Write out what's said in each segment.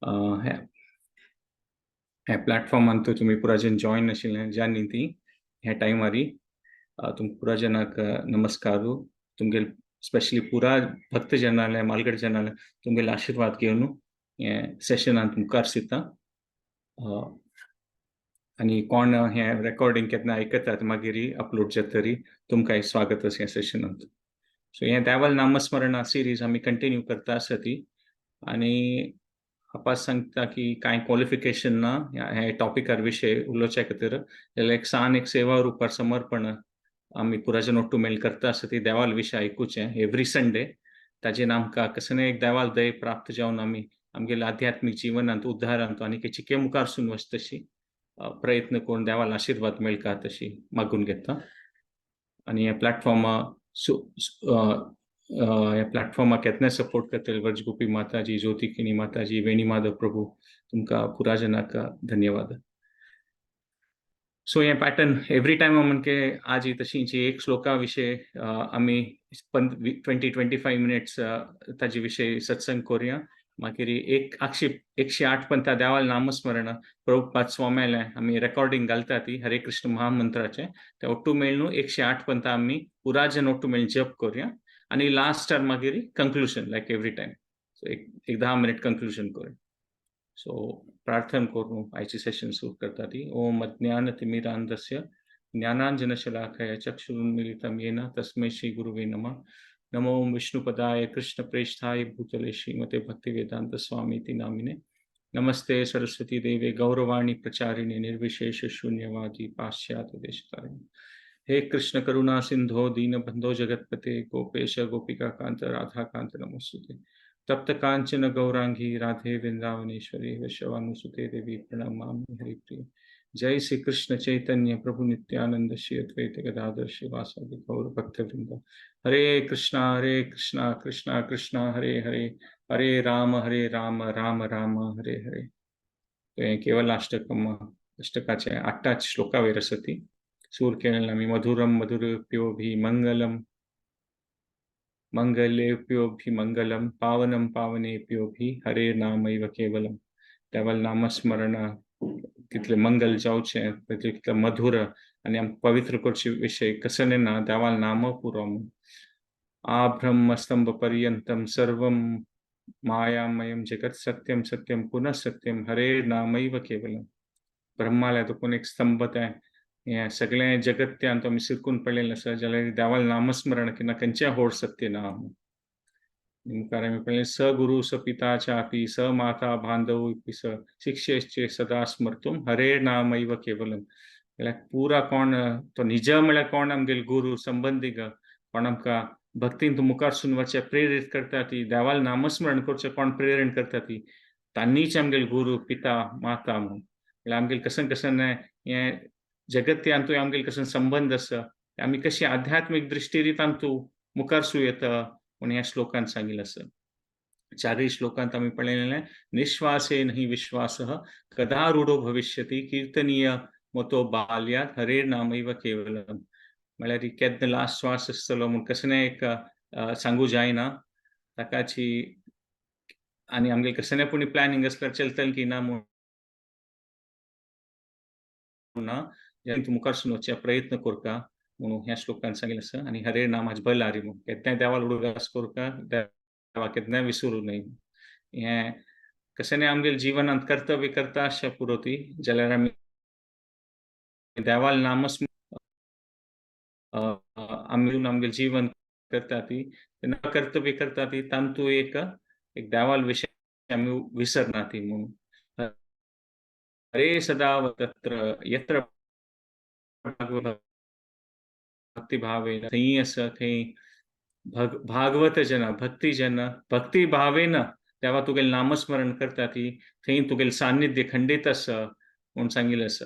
ह्या प्लॅटफॉर्मान तुमी पुरा जन जॉईन आशिल्ले जानी ती ह्या टायमारी तुमकां पुरा जनाक नमस्कार. तुमगेले स्पेशली पुरा भक्त जनाले, मालगड जनाले तुमगेले आशीर्वाद घेवन हें सेशनान मुखार सरता. आनी कोण हें रेकॉर्डिंग केन्ना आयकतात, मागीर अपलोड जातरी, तुमकां स्वागत आसा ह्या सेशनांत. सो हें देवाल नामस्मरणा सिरीज आमी कंटिन्यू करता आसा ती. आनी आपास सांगता की कांय क्वॉलिफिकेशन ना ह्या टॉपिकार विशय उलोवच्या खातीर, जाल्यार एक सान एक सेवा रुपार समर्पण आमी पुराजन ಒಟ್ಟು मेल करता आसा ती देवाल विशय आयकुचें एवरी संडे. ताजेर आमकां कसलें एक देवाल दय प्राप्त जावन आमी आमगेल्या आध्यात्मीक जिवनांत उद्धारांत आनी चिके मुखार सून वच तशी प्रयत्न करून देवाल आशिर्वाद मेळका तशी मागून घेता. आनी हे प्लॅटफॉर्मा ह्या प्लॅटफॉर्माक केन्ना सपोर्ट करतले व्रजगोपी माताजी, ज्योती किणी माताजी, वेणी माधव प्रभू, तुमकां पुरा जनाक धन्यवाद. सो हें पॅटर्न एवरी टायम म्हणजे आज तशी एक श्लोका विशय आमी 20-25 मिनिट्स ताजे विशय सत्संग करूया. मागीर एक आक्षी 108 पंथा देवाल नामस्मरण प्रभुपाद स्वाम्याले आमी रेकॉर्डिंग घालता ती हरे कृष्ण महामंत्राचे, ते ಒಟ್ಟು मेळून 108 पंथा आमी पुराजन ಒಟ್ಟು मेळून जप करूया. आनी लास्टार मागीर कंक्लुजन लायक एवरी टायम. सो एक एक 10 मिनिट कंक्लुजन करूया. सो प्रार्थना करून आयची सेशन सुरू करता ती. ओम अज्ञानतिमिरान्धस्य ज्ञानांजनशलाकया चक्षुरुन्मीलितं येन तस्मै श्री गुरुवे नमः. नमो विष्णुपदाय कृष्णप्रेष्ठाय भूतले श्रीमते भक्तिवेदांत स्वामीति नामिने. नमस्ते सरस्वती देवे गौरवाणी प्रचारिणे निर्विशेष शून्यवादी पाश्चात्य देशतारिणे. हे कृष्ण करुणा सिंधो दीन बंधो जगतपते गोपेश गोपिका कांत राधा कांत नमोस्तुते. तप्त कांचन गौरांगी राधे वृंदावनेश्वरी वृषभानुसुते देवी प्रणमामि हरिप्रिये. जय श्री कृष्ण चैतन्य प्रभु नित्यानंद श्री अद्वैत गदाधर श्रीवासादि गौर भक्तवृंद. हरे कृष्णा कृष्णा कृष्णा हरे हरे, हरे राम राम राम हरे हरे. तो केवल अष्टकम अष्टकाचे आठाच श्लोका वयर आसा ती सूर केळें आमी. मधुरम मधुरेभ्योऽपि मंगलम मंगलेभ्योऽपि मंगलम पावनम पावनेभ्योऽपि हरे नामैव केवलम. देवाल नामस्मरण कितले मंगल जावचें, कितले मधुर आनी आमकां पवित्र करचे विशय कसलें ना, देवाल नाम पुरो म्हूण. आब्रह्मस्तंभ पर्यंतम सर्वं मायामयं जगत सत्यम सत्यम पुनः सत्यम हरे नामैव केवलम. ब्रह्माल्या देखून एक स्तंभ तें हें सगळें जगत्यांत आमी शिरकून पडलेलें आसा, जाल्यार देवाल नामस्मरण केन्ना खंयचें होड सत्य ना. मुखार आमी पळयलें, स गुरु स पिता चापी स माता बांधव स शिक्षेचे सदा स्मर्तुम हरे नामैव केवलम. म्हळ्यार पुरा कोण तो निज म्हळ्यार कोण आमगेले गुरु संबंदी कोण आमकां भक्तीन मुखार सून वचचे प्रेरीत करता ती, देवाल नामस्मरण करचें कोण प्रेरण करता ती, तांणीच आमगेले गुरु पिता माता म्हूण. म्हळ्यार आमगेले कसन कसन हें जगत्यांतूय आमगेले कसन संबंद आसा, आमी कशी आध्यात्मीक दृश्टीरी तांतू मुखार सू येता म्हूण ह्या श्लोकान सांगिल्लें आसा. चारय श्लोकांत आमी पळयलें, निश्वासेन हि विश्वासः कदा रूढो भविष्यति कीर्तनीय मतो बाल्यात हरे नामैव केवलम. म्हळ्यार केन्ना लास्ट श्वास आसतलो म्हूण कसलें एक सांगू जायना ताकाची. आनी आमगेलें कसलें पूण प्लॅनिंग आसल्यार चलतलें की ना म्हूण ना, मुखार सून वचचे प्रयत्न करता म्हणून ह्या श्लोकान सांगिल्लें आसा. आनी हरे नाम हाज बल आरी म्हूण केन्नाय देवाल उडगास करता, देवाक केन्नाय विसरूं न्हय. हें कसलें आमगेले जिवनांत कर्तव्य करता आसचें पुरो ती, जाल्यार आमी देवाल नामस्मरण आमी आमगेलें जीवन करता ती, तेन्ना कर्तव्य करता ती तांतू एक एक देवाल विशय आमी विसरना ती म्हणून. हरे सदा तत्र यत्र भक्तिभावेन, थंय आसा थंय भागवत जन भक्ती जन भक्ती भावेन देवा तुगेलें नामस्मरण करता ती, थंय तुगेलें सान्निध्य खंडीत आसा म्हूण सांगिल्लें आसा.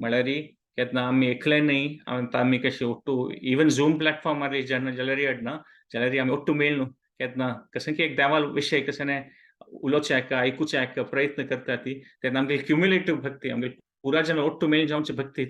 म्हळ्यार केन्ना आमी एकले न्हय, आमी कशे ಒಟ್ಟು इवन झूम प्लॅटफॉर्मार जन जाल्यार अडना जाल्यार आमी ಒಟ್ಟು मेळ न्हू केन्ना कशें की एक देवाल विशय कशें उलोवचें आयकुचें प्रयत्न करता ती, तेन्ना आमगेली क्युम्युलेटीव भक्ती आमगेली पुरा जन ಒಟ್ಟು मेळ जावची भक्ती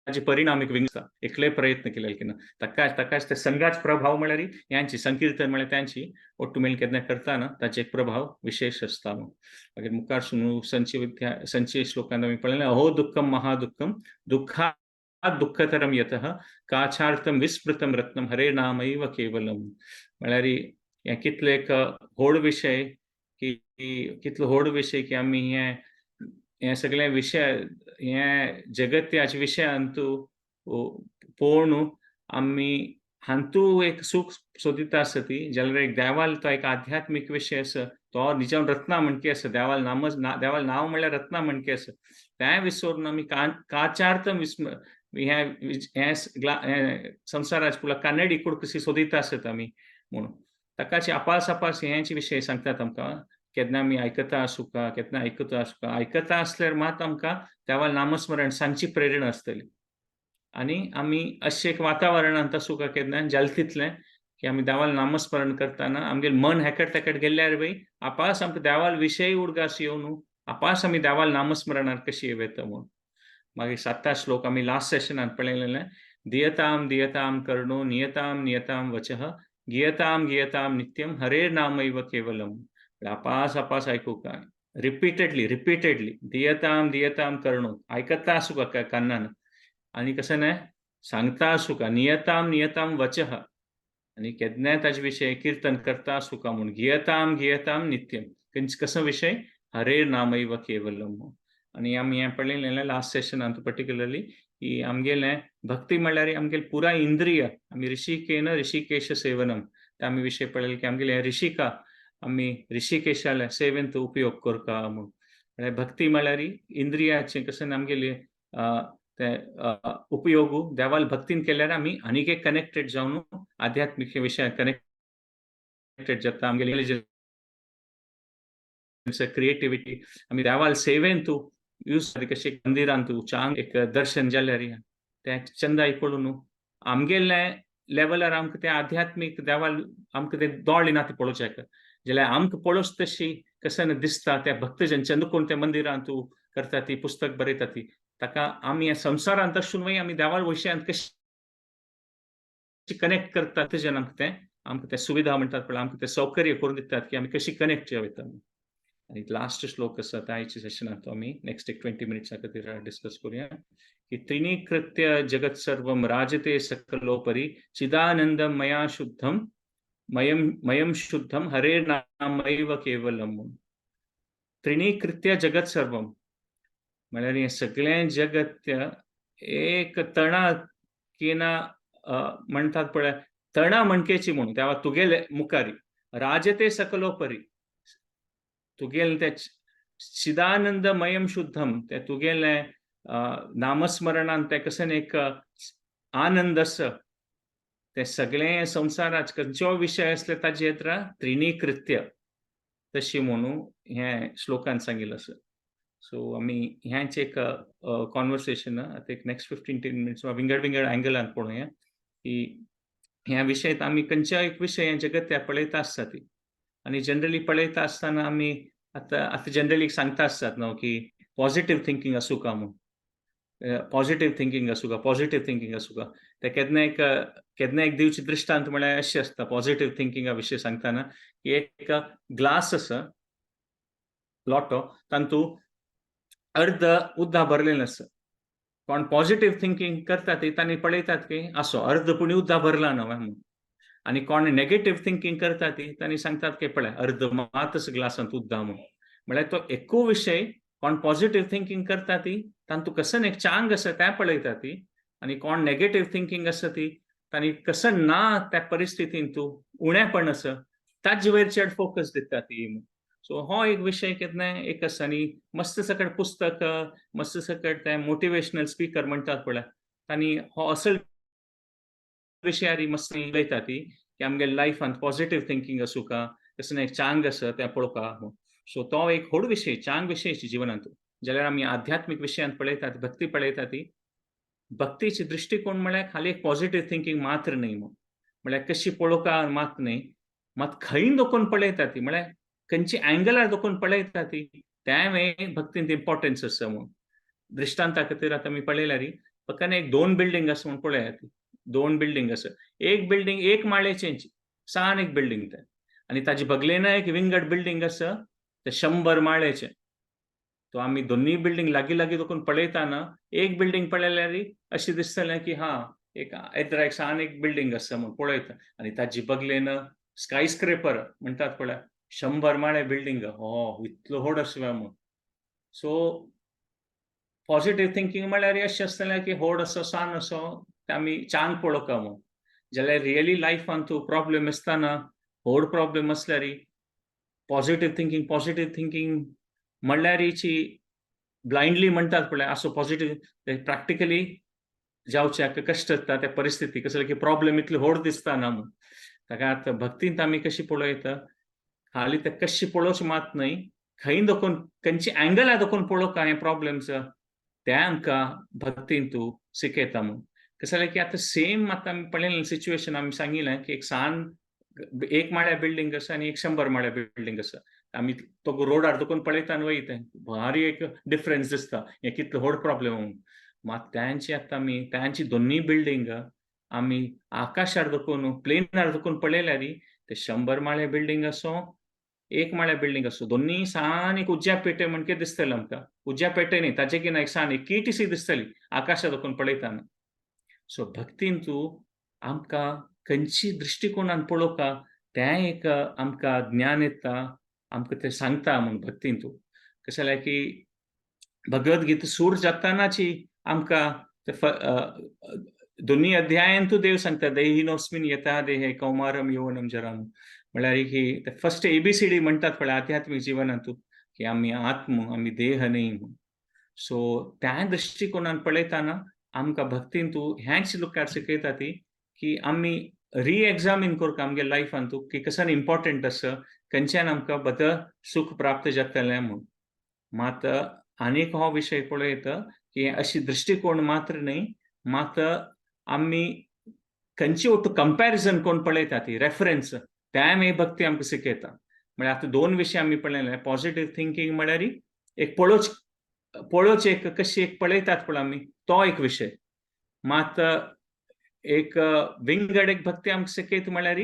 ताजे परिणाम एक विंगता एकले प्रयत्न केले की ना ताकाच ताकाच ते संघाच प्रभाव म्हळ्यार यांची संकीर्तन म्हळ्यार त्यांची ओट्टू मेळून केन्ना करताना ताचे एक प्रभाव विशेष आसता. मागीर मुखार सुनू संची विद्या संची श्लोकांत आमी पळयलें, अहो दुःखम महादुःखम दुःखात् दुःखतरम यतः काचार्थम विस्मृतम रत्नम हरे नामैव केवलम. म्हळ्यार हें कितलें एक व्हड विशय की कितलो व्हड विशय की आमी हें हे सगळे विशय हे जगत्याचे विशयांतू पळोवन आमी हांतू एक सूख सोदिता आसती, जाल्यार एक देवाल तो एक आध्यात्मीक विशय आसा, तो निजान रत्ना म्हणके आसा, देवाल नामच देवाल नांव म्हणल्यार रत्ना म्हणके आसा, तें विसरून आमी काचार्थम विस्म हें हें संवसाराच पुला कानडी कुड कशी सोदिता आसत आमी म्हणून ताकाच आपास आपास हेंच विशय सांगतात आमकां. केन्ना आमी आयकता आसूका, केन्ना आयकता आसूका, आयकता आसल्यार मात आमकां देवाल नामस्मरण सांगची प्रेरणा आसतली. आनी आमी अशें एक वातावरणांत आसूका केन्ना जालें तितलें की आमी देवाल नामस्मरण करतना आमगेलें मन हेकट तेकट गेल्यार बी आपास आमकां देवाल विशय उडगास येवन आपास आमी देवाल नामस्मरणार कशी येता म्हूण. मागीर साता श्लोक आमी लास्ट सेशनांत पळयलेलें, दियताम दियताम कर्णो नियताम नियताम वचः गियताम गियताम नित्यम हरे नामैव केवलम. आपास आपास आयकूंक रिपीटेडली रिपीटेडली दियताम दियताम कर्णो आयकता आसूं का कान्नान आनी कशें न्हय सांगता आसूं का, नियताम नियताम वचः आनी केन्नाय ताजे विशय किर्तन करता आसूं का म्हूण, गियताम गियताम नित्यम कसो विशय हरे नामैव केवलम. आनी आमी हें पळयलें लास्ट सेशनांत पर्टिक्युलरली की आमगेलें भक्ती म्हणल्यार आमगेलें पुराय इंद्रिय आमी ऋषिकेन ऋषिकेश सेवनम ते आमी विशय पळयले की आमगेलें ऋषिका आमी ऋषिकेशाले सेवेंत उपयोग करता म्हूण. म्हळ्यार भक्ती म्हळ्यार इंद्रियाचें कशें आमगेले ते उपयोग देवाल भक्तीन केल्यार आमी आनीक एक कनेक्टेड जावन आध्यात्मीक विशयान कनेक्टेड जाता, आमगेले क्रिएटिविटी आमी देवाल सेवेंत यूज कशें मंदिरांत चांग एक दर्शन जाल्यार तें चंदाय पळोवन आमगेले लेवलार आमकां तें आध्यात्मीक देवाल आमकां तें दोळे ना तें पळोवच्याक, जाल्यार आमकां पळोवच तशी कशें दिसता त्या भक्तजन चंद कोण त्या मंदिरांत करता ती पुस्तक बरयता ती ताका आमी संवसारांत आसून मागीर आमी देवाल विशयांत कशी कनेक्ट करता भक्तजन आमकां तें सुविधा म्हणटात पळय, आमकां तें सौकर्य करून दितात की आमी कशी कनेक्ट जावं. आनी लास्ट श्लोक आसा त्या आयच्या सेशनांत तो आमी नेक्स्ट एक 20 मिनट्सा खातीर डिस्कस करुया की त्रिनीकृत्य जगत सर्वम राजते सकलोपरी चिदानंदम मया शुद्धम मयम मयम शुद्धम हरे नामैव केवलम. त्रिनीकृत्य जगत सर्वम म्हळ्यार हें सगळें जगत एक तणा केना म्हणटात पळय तणा म्हणकेची म्हणून तेवा तुगेले मुखारी राजते सकलोपरी तुगेलें तें चिदानंदमयम शुद्धम तें तुगेलें नामस्मरणान तें कशें एक आनंद आसा ते सगळें संवसाराच खंयचो विशय आसले ताजे येत्रा त्रिनीकृत्य तशी म्हणून हें श्लोकान सांगिल्लें आसा. सो आमी ह्याच एक कॉन्वर्सेशन आतां एक नेक्स्ट 15-10 मिनट्स विंगड विंगड एंगलान पळोवया की ह्या विशयात आमी खंयच्या एक विशय जगत पळयता आसता ती आनी जनरली पळयता आसतना आमी आतां आतां जनरली सांगता आसतात न्हू की पॉझिटीव थिंकींग आसूं का म्हूण, पॉझिटीव थिंकींग आसूं का, पॉझिटीव थिंकींग आसूं का. ते केन्ना एक दिवची दृश्टांत म्हळ्यार अशें आसता पॉझिटीव थिंकिंगा विशीं सांगतना की एक ग्लास आसा लोटो तातूंत अर्द उदक भरलेलें आसा, कोण पॉझिटीव थिंकींग करता ती तांणी पळयतात की आसो अर्द पुणी उदक भरला न्हय म्हणून, आनी कोण नेगेटीव थिंकींग करता ती तांणी सांगतात की पळय अर्द मातच ग्लासांत उदक म्हणून. म्हळ्यार तो एकू विशय कोण पॉझिटीव थिंकींग करता ती तांतूं कसन एक चांग आसा तें पळयता ती, आनी कोण नेगेटीव थिंकींग आसा ती तांणी कसन ना त्या परिस्थितींत तूं उणेपण आसा ताजे वयर चड फोकस दिता ती. सो हो एक विशय केन्नाय एक आसा. आनी मस्त सकट पुस्तक मस्त सकट ते मोटिवेशनल स्पिकर म्हणटात पळय तांणी हो असल विशयारी मस्त उलयता ती की आमगे लायफांत पॉझिटीव थिंकींग आसूं का तशें एक चांग आसा तें पळोवपा. सो तो एक व्हड विशय चांग विशय जिवनांत. जाल्यार आमी आध्यात्मीक विशयांत पळयतात भक्ती पळयता ती भक्तीचे दृश्टिकोण म्हळ्यार खाली एक पॉझिटीव थिंकींग मात्र न्हय म्हूण, म्हळ्यार कशी पळोवपा मात न्हय, मात खंय दोकून पळयता ती म्हळ्यार खंयची अँगलार दोकून पळयता ती तें भक्तींत इम्पॉर्टन्स आसा म्हूण. दृश्टांता खातीर आतां आमी पळयल्यार पक्काने एक दोन बिल्डिंग आसा म्हूण पळयात, दोन बिल्डिंग आसा, एक बिल्डिंग एक माळ्याची, सान एक बिल्डिंग तें, आनी ताजे बगलेन एक विंगड बिल्डिंग आसा ते 100 माळ्याचे. तो आमी दोनूय बिल्डिंग लागीं लागीं देखून पळयताना एक बिल्डिंग पळयल्यार अशें दिसतलें की हा एक येद्रा एक सान एक बिल्डिंग आसा म्हूण पळयता, आनी ताजी बगलेन स्काय स्क्रेपर म्हणटात पळय, 100 माळे बिल्डिंग, हो इतलो व्हड आसलो म्हूण. सो पॉझिटिव्ह थिंकींग म्हळ्यार अशें आसतलें की व्हड असो सान असो ते आमी चांग पळोवका म्हूण. जाल्यार रियली लायफान तूं प्रॉब्लेम आसतना व्हड प्रॉब्लेम आसल्यार पॉझिटिव्ह थिंकींग, पॉझिटिव्ह थिंकींग म्हणल्यारीची ब्लायंडली म्हणटात पळय असो पॉझिटिव्ह प्रॅक्टिकली जावच्याक कश्ट जाता त्या परिस्थिती, कसले की प्रॉब्लेम इतले व्हड दिसता ना म्हूण. ताका आतां भक्तींत आमी कशी पळयता, खाली ते कशी पळोवचें मात न्हय, खंय दखून खंयची अँगला दखून पळोवका हे प्रॉब्लेम्स, ते आमकां भक्तीन तूं शिकयता म्हूण. कशें जालें की आतां सेम आतां आमी पळयलें सिच्युएशन, आमी सांगिलें की एक सान एक माळ्या बिल्डिंग आसा आनी एक 100 माळ्या बिल्डिंग आसा. आमी तो रोडार दखून पळयता आनी वयता, भारी एक डिफरन्स दिसता हें कितलो व्हड प्रॉब्लेम म्हूण. मात तांची आतां आमी तांची दोनूय बिल्डिंग आमी आकाशार दखून प्लेनार दखून पळयल्यार ते 100 माळे बिल्डिंग आसूं एक माळ्या बिल्डिंग आसूं, दोनूय सान एक उज्या पेटे म्हणके दिसतले आमकां. उज्या पेटे न्ही, ताचे की ना एक सान एक किटीसी दिसतली आकाशा दखून पळयताना. सो भक्तीन तूं आमकां खंयची दृश्टिकोणान पळोवका तें एक आमकां ज्ञान येता, आमकां तें सांगता म्हूण भक्तीन तूं. कशें जाल्यार की भगवद गीता सूर जातानाची आमकां ते दोनूय अध्यायान तूं देव सांगता, देहिनोस्मिन यथा देहे कौमारम यौवनम जराम, म्हळ्यार की ते फर्स्ट एबीसीडी म्हणटात पळय आध्यात्मीक जिवनांतू की आमी आत्म, आमी देह न्ही म्हूण. सो त्या दृश्टिकोणान पळयताना आमकां भक्तीन तूं ह्याच लोकांक शिकयता ती की आमी रिएक्झामीन करता आमगे लायफान तूं की कसान इम्पॉर्टंट आसा, खंयच्यान आमकां बद सुख प्राप्त जातलें म्हूण. मात आनीक हो विशय पळयता की अशी दृश्टिकोण मात्र न्हय, मात आमी खंयची ओटू कंपॅरिजन कोण पळयता ती रेफरन्स त्या मागीर भक्ती आमकां शिकयता. म्हळ्यार आतां दोन विशय आमी पळयले, पॉझिटिव्ह थिंकींग म्हळ्यार एक पळोवच एक कशी एक पळयतात पळय आमी तो एक विशय, मात एक विंगड एक भक्ती आमकां शिकयता म्हळ्यार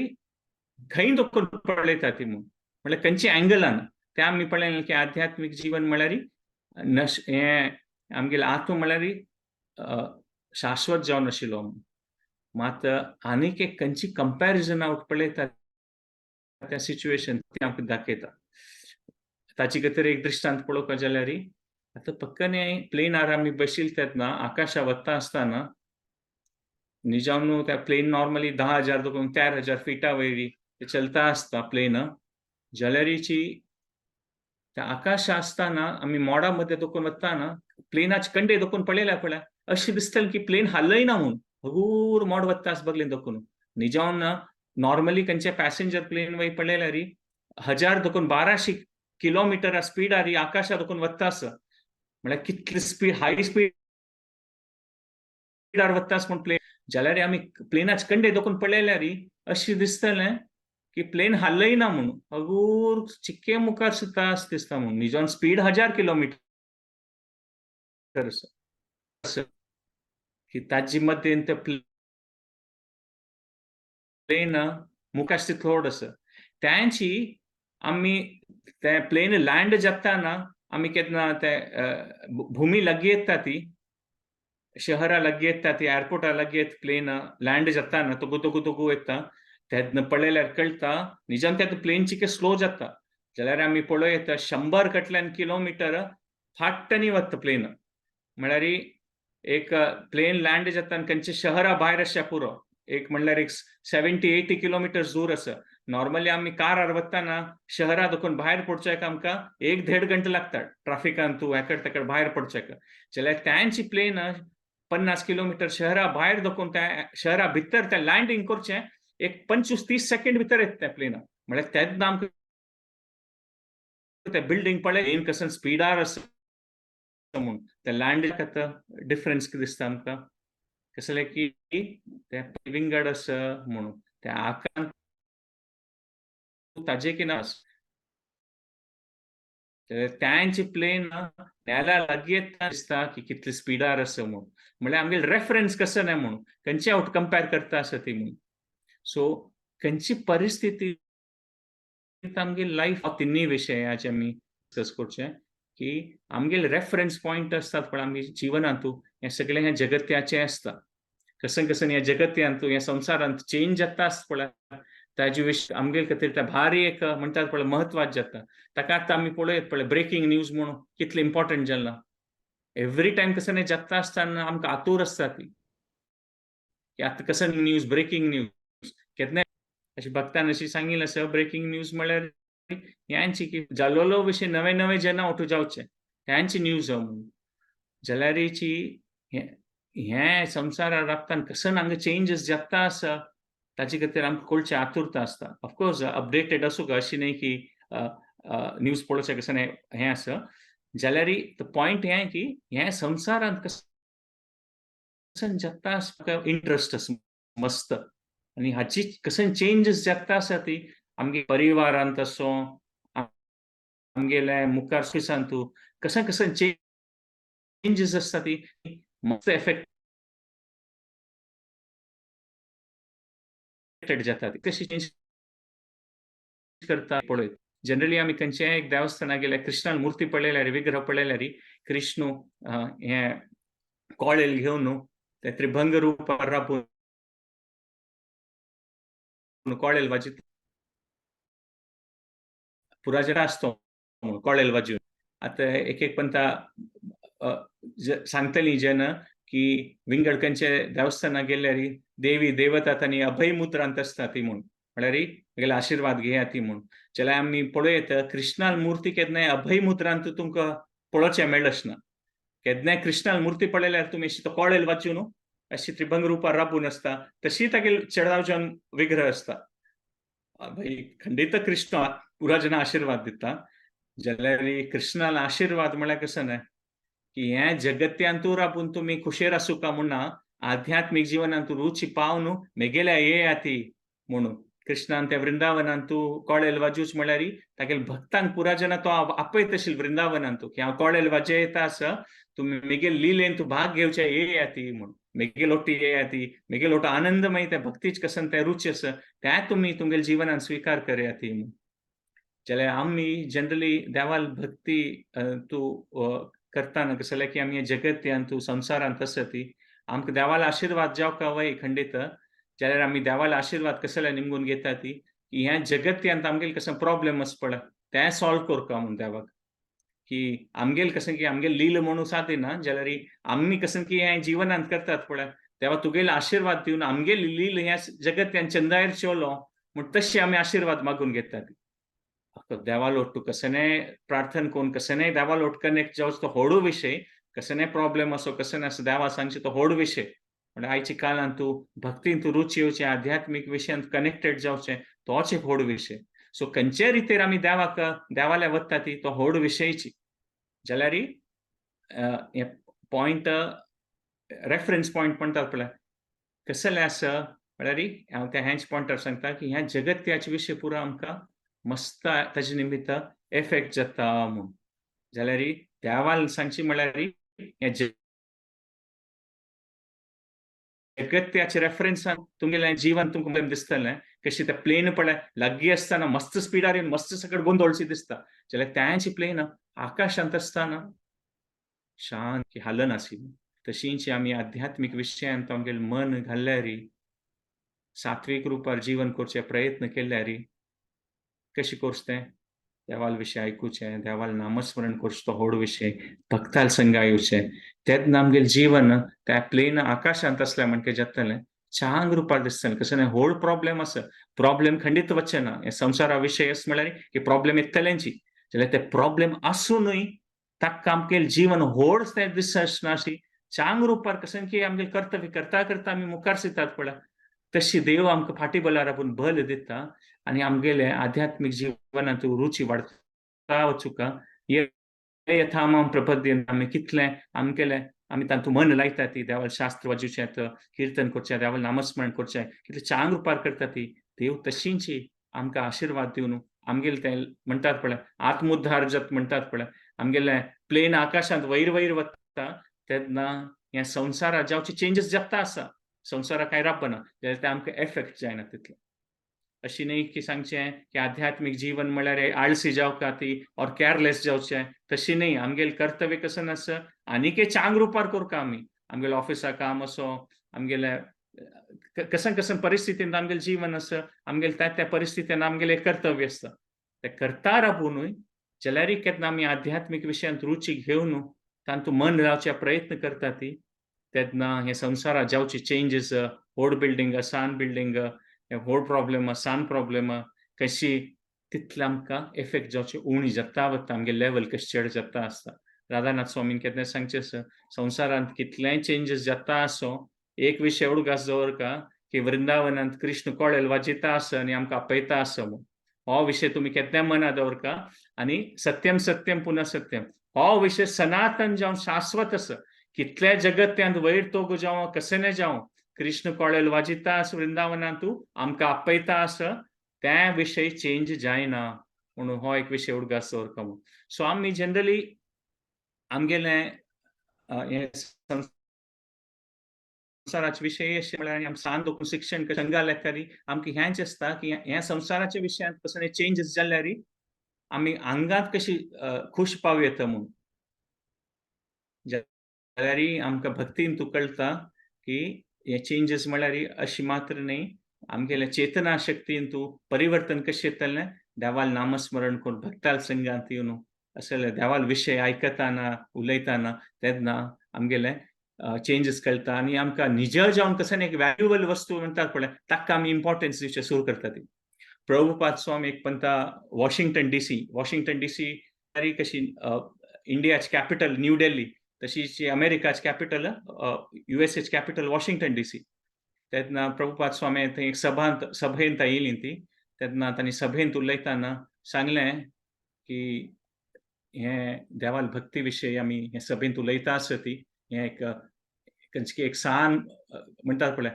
खंय दखून पळयता ती म्हूण, म्हळ्यार खंयच्या अँगलान ते आमी पळयलें की आध्यात्मीक जीवन म्हळ्यार नश हें आमगेलें आत्म म्हळ्यार शाश्वत जावन आशिल्लो. मात आनीक एक खंयची कंपॅरिजन आवट पळयता त्या सिच्युएशन ती आमकां दाखयता. ताची खातीर एक दृश्टांत पळोवपाक जाल्यार आतां पक्कने प्लेनार आमी बशिल्ले तेन्ना आकाशा वता आसतना निजावन त्या प्लेन नॉर्मली 10,000 देखून 4,000 फिटा वयरी ते चलता आसता प्लेन, जाल्यारीची त्या आकाश आसतना आमी मोडा मध्ये देखून वताना प्लेनाचे कंडे देखून पळयल्या पळय अशें दिसतलें की प्लेन हालयना म्हूण, हगूर मोड वता आस बगलेन देखून. निजावन नॉर्मली खंयचे पॅसेंजर प्लेन वयर पळयल्यार 1000 देखून 1200 किलोमिटर स्पिडार आकाशा देखून वता आसा, म्हळ्यार कितली स्पीड, हाय स्पीडार वता आस म्हूण प्लेन. जाल्यार आमी प्लेनाचे कंडे देखून पळयल्यार अशें दिसतलें की प्लेन हालयना म्हूण, हगूर चिक्के मुखार सुद्दां अशें दिसता म्हूण. निजान स्पीड 1000 किलोमिटर आसा की ताजे मदेन ते प्लेन मुखार तितलो व्हड आसा. त्यांची आमी ते प्लेन लँड जाताना आमी केन्ना ते भूमी लागीं येता ती शहरा लागीं येता ती एअरपोर्टा लागीं येता प्लेन लँड जाताना तोगू तोगू तोगू येता तेन्ना पळयल्यार कळटा निजान ते प्लेन चिके स्लो जाता. जाल्यार आमी पळोवं येता 100 कटल्यान किलोमिटर फाटनी वता प्लेन, म्हळ्यार एक प्लेन लँड जाता आनी खंयच्या शहरा भायर आसच्या पुरो, एक म्हणल्यार एक 70-80 किलोमिटर दूर आसा. नॉर्मली आमी कारार वताना शहरा देखून भायर पडच्याक आमकां 1-1.5 घंटे लागता ट्राफिकान तूं हेकड तेकड भायर पडच्याक. जाल्यार त्यांची प्लेन 50 किलोमिटर शहरा भायर देखून त्या शहरा भितर त्या लँडींग करचें एक 25-30 सेकंड भितर येता त्या प्लेना. म्हळ्यार तेन्ना आमकां ते बिल्डींग पळय प्लेन कशें स्पिडार आसा म्हूण ते लँड डिफरन्स कितें दिसता आमकां, कसलें की ते विंगड आसा म्हणून त्या आकारान ताजे की ना. त्यांची प्लेन नेला लागीं येता दिसता की कितले स्पिडार आसा म्हणून. म्हणल्यार आमगेले रेफरन्स कसो ना म्हणून खंयचे आवट कंपेर करता आसा ती म्हणून. सो खंयची परिस्थिती आमगे लायफ तिन्ही विशयाचे आमी डिस्कस करचे की आमगेले रेफरन्स पॉयंट असतात पण आमगे जिवनांतू हें सगळें हें जगत्याचें आसता. कसन कसन ह्या जगत्यांतू ह्या संवसारांत चेंज जाता आसता पळय ताजे विशय आमगे खातीर ते भारी एक म्हणटात पळय म्हत्वाचें जाता. ताका आतां आमी पळयत पळय ब्रेकींग न्यूज म्हणून कितलें इम्पॉर्टंट जाला. एवरी टायम कसं नाही जाता आसतना आमकां आतूर आसता ती की आतां कसं न्यूज ब्रेकींग न्यूज केन्ना अशी भक्तान अशी सांगिल्लें आसा ब्रेकींग न्यूज म्हळ्यार ह्यांची की जालोलो विशय नवे नवे जेन्ना उठू जावचे ह्यांची न्यूज म्हणून. जाल्यारीची हें संवसारार राबतान कसन हांगा चेंजीस जाता आसा ताजे खातीर आमकां कळचें आतुरता आसता. ऑफकोर्स अपडेटेड आसूंक अशी न्ही की न्यूज पळोवचें कशें हें आसा. जाल्यार पॉयंट हें की हें संवसारांत कसन जाता आसा इंट्रस्ट आसा मस्त आनी हाची कसन चेंजीस जाता आसा ती आमगे परिवारांत आसूं आमगेल्या मुखार ऑफिसांतू कसन कसन चेंजीस आसता ती मस्त एफेक्टेड जाता. कशी चेंज करता पळयत. जनरली आमी खंयच्याय एक देवस्थानाक गेल्यार कृष्णान मुर्ती पळयल्यार विग्रह पळयल्यार कृष्ण हें कॉळेल घेवन ते त्रिभंग रुपार राबून कॉळेल वाजयता पुराजरा आसतो म्हणून कॉळेल वाजून. आतां एक एक पंता सांगतली जेन्ना की विंगड खंयचे देवस्थानाक गेल्यार देवी देवता तांणी अभय मुद्रांत आसता ती म्हूण म्हळ्यार तागेले आशिर्वाद घेया ती म्हूण. जाल्यार आमी पळयत कृष्णाल मुर्ती केन्नाय अभय मुद्रांत तुमकां पळोवचें मेळच ना. केन्नाय कृष्णाल मुर्ती पळयल्यार तुमी अशी तो कॉळेल वाचूं न्हू अशी त्रिभंग रुपार राबून आसता तशी तागेले चेडाव जावन विग्रह आसता. भाई खंडीत कृष्ण पुरा जना आशिर्वाद दिता. जाल्यार कृष्णाला आशिर्वाद म्हळ्यार कसं न्हय की हें जगत्यांतू राबून तुमी खुशेर आसूं म्हूण ना आध्यात्मीक जिवनांत रुची पावन मेगेल्या येया ती म्हणून. कृष्णान त्या वृंदावनांत तूं कॉळेल वाजूच म्हळ्यार तागेले भक्तांक पुरा जना तो आपयत आशिल्लो वृंदावनांत की हांव कॉळेल वाजयता आसा तुमी मेगेल लिलेन तूं भाग घेवचे येया ती म्हणून. मेगेल ओटी येया ती मेगेल ओटो आनंदमय त्या भक्तीच कसन त्या रुची आसा त्या तुमी तुमगेले जिवनान स्विकार करया ती म्हणून. जाल्यार आमी जनरली देवाल भक्ती तूं करताना कसलें की आमी जगत्यांत तूं संवसारांत आसा ती आमकां देवाला आशिर्वाद जावका वय खंडीत. जाल्यार आमी देवाला आशिर्वाद कसले निमगून घेता ती की ह्या जगत्यांत आमगेले कसं प्रॉब्लेम आसा पळय तें सॉल्व करका म्हूण देवाक की आमगेल कसं की आमगेल लील म्हणून सादी ना जाल्यार आमी कसं की हें जिवनांत करतात पळय देवा तुगेले आशिर्वाद दिवन आमगेल लील ह्या जगत्यान चंदायर चेवलो म्हूण तशें आमी आशिर्वाद मागून घेतात. देवालोट तूं कसनेय प्रार्थना करून कसनेय देवालोट कनेक्ट जावचो तो होडू विशय कसनेय प्रॉब्लेम असो कसने आसो देवा सांगचे तो होड विशय. म्हणल्यार आयच्या काळांत तूं भक्तीन तूं रुची येवचें आध्यात्मीक विशयांत कनेक्टेड जावचें तोच एक व्हड विशय. सो खंयचे रितीर आमी देवाक देवाल्या वता ती तो व्हड विशयची. जाल्यार हे पॉयंट रेफरन्स पॉयंट म्हणटात पळय कसलें आसा म्हळ्यार हांव त्या हेंच पॉयंटार सांगता की ह्या जगत्याचे विशय पुरो आमकां मस्त ताजे निमित्त एफेक्ट जाता म्हूण. जाल्यार देवान सांगची म्हळ्यार हें जगत्याचे रेफरन्सान तुमगेलें जीवन तुमकां दिसतलें कशी ते प्लेन पळय लागीं आसतना मस्त स्पिडार येवन मस्त सकट गोंदोळशी दिसता. जाल्यार त्यांची प्लेन आकाशांत आसतना शांत हालनाशिल्ली. तशींच आमी आध्यात्मीक विशयांत आमगेलें मन घाल्यार सात्वीक रुपार जीवन करचे प्रयत्न केल्यार कशें करचें तें देवाल विशय आयकुचें देवाल नामस्मरण करचें तो व्हड विशय भक्ताल संगा येवचें तेन्ना आमगेलें जीवन त्या प्लेन आकाशांत आसलें म्हणके जातलें चांग रुपार दिसतलें. कसं न्हय व्हड प्रॉब्लेम आसा प्रॉब्लेम खंडीत वचचें ना हे संवसारा विशय अशें म्हळ्यार की प्रॉब्लेम येतलेंची जाल्यार ते प्रॉब्लेम आसुनूय ताका आमगेलें जीवन व्हड तें दिसनाशी चांग रुपार कसं की आमगेलें कर्तव्य करता करता आमी मुखार सरतात पळय तशी देव आमकां फाटी बलार आपूण बल दिता आनी आमगेले आध्यात्मीक जिवनांत रुची वाडता वचुका. यथा मां प्रपद्यन्ते आमी कितलें आमगेलें आमी तातूंत मन लायता ती देवाल शास्त्र वाजोवचें किर्तन करचें देवाल नामस्मरण करचें कितलें चांग रुपार करता ती देव तशींची आमकां आशिर्वाद दिवन आमगेले तें म्हणटात पळय आत्मोद्धार जात म्हणटात पळय, आमगेले प्लेन आकाशांत वयर वयर वता तेन्ना ह्या संवसारात जावचे चेंजीस जाता आसा, संवसाराक कांय राबना जाल्यार ते आमकां एफेक्ट जायना तितले. अशी न्ही की सांगचें की आध्यात्मीक जीवन म्हळ्यार आळसी जावका ती ऑर केअरलेस जावचें, तशी न्ही. आमगेलें कर्तव्य कसं आसा आनीक चांग रुपार करता आमी, आमगेले ऑफिसा काम असो, आमगेले कसन कसन परिस्थितीन आमगेलें जीवन आसा, आमगेले त्या त्या परिस्थितीन आमगेलें कर्तव्य आसता, तें करता राबुनूय जाल्यारय केन्ना आमी आध्यात्मीक विशयांत रुची घेवन तातूंत मन लावचे प्रयत्न करता ती तेन्ना हे संवसारात जावचे चेंजीस, व्हड बिल्डींग सान बिल्डींग, व्हड प्रॉब्लेम सान प्रॉब्लेम कशी तितले आमकां एफेक्ट जावचे उणी जाता वता, आमगे लेवल कशें चड जाता आसता. राधानाथ स्वामीन केन्ना सांगचें आसा, संवसारांत कितलेय चेंजीस जाता आसो एक विशय उडगास दवरका की वृंदावनांत कृष्ण कोळेल वाजयता आसा आनी आमकां आपयता आसा म्हूण. हो विशय तुमी केन्ना मना दवरका. आनी सत्यम सत्यम पुनः सत्यम हो विशय सनातन जावन शाश्वत आसा. कितले जगत्यांत वयर तोग जावं कशें जावं कृष्ण कोळेल वाजयता आसा वृंदावनांतू आमकां आपयता आसा, त्या विशय चेंज जायना म्हणून हो एक विशय उडगास दवरका म्हूण. सो आमी जनरली आमगेलें हें संवसाराचे विशय अशें म्हळ्यार आमी सान दोकून शिक्षण संगा लेखारी आमकां हेंच आसता की ह्या संवसाराच्या विशयांत कसले चेंजीस जाल्यार आमी आंगांत कशी खूश पावं येता म्हूण. जाल्यार आमकां भक्तीन तूं कळटा की हे चेंजीस म्हळ्यार अशी मात्र न्ही, आमगेल्या चेतना शक्तीन तूं परिवर्तन कशें येतलें, देवाल नामस्मरण करून भक्ताल संगांत येवन असले देवाल विशय आयकताना उलयताना तेन्ना आमगेले चेंजीस कळटा आनी आमकां निज जावन कसं एक व्हॅल्युएबल वस्तू म्हणटात पळय ताका आमी इम्पॉर्टन्स दिवचें सुरू करता ती. प्रभुपाद स्वामी एक पंता वॉशिंग्टन डीसी, वॉशिंग्टन डीसी कशी इंडियाची कॅपिटल न्यू दिल्ली, तशीच अमेरिकाची कॅपिटल युएसएची कॅपिटल वॉशिंग्टन डीसी. तेन्ना प्रभुपाद स्वामी थंय एक सभांत सभेंत येयली ती, तेन्ना तांणी सभेंत उलयतना सांगलें की हें देवाल भक्ती विशय आमी हे सभेंत उलयता आसा ती हें एक खंयची एक सान म्हणटात पळय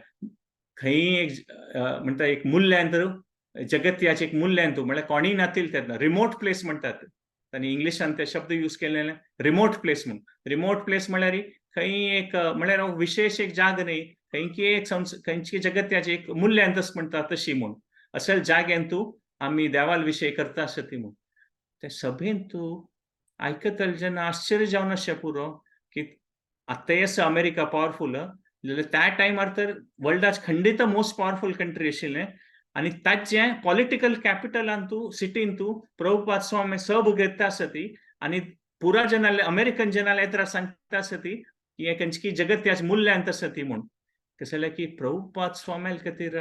खंय एक म्हणटा एक मूल्यांत जगत्याचें एक मूल्यांत म्हळ्यार कोणीय नातील तेन्ना रिमोट प्लेस म्हणटात तांणी इंग्लिशान ते शब्द यूज केलेले रिमोट प्लेस म्हूण. रिमोट प्लेस म्हळ्यार खंय एक म्हळ्यार विशेश एक जाग न्ही, खंयची एक खंयची जगत्याचें एक मूल्यांतच म्हणटा तशी म्हूण अशें जाग्यान तूं आमी देवाल विशय करता आसा ती म्हूण. ते सभेंत तूं आयकतले जेन्ना आश्चर्य जावन अशें पुरो की आतांय आसा अमेरिका पावरफूल, जाल्यार त्या टायमार तर वर्ल्डाच खंडीत मोस्ट पावरफूल कंट्री आशिल्लें आनी ताचें पॉलिटिकल कॅपिटलान तूं सिटीन तूं प्रभुपाद स्वामी सब घेता आसा ती आनी पुरा जनाले अमेरिकन जनाले येत्रा सांगता आसा ती की हें खंयची जगत्याच मूल्यांत आसा ती म्हूण. कशें जाल्यार की प्रभुपाद स्वामी खातीर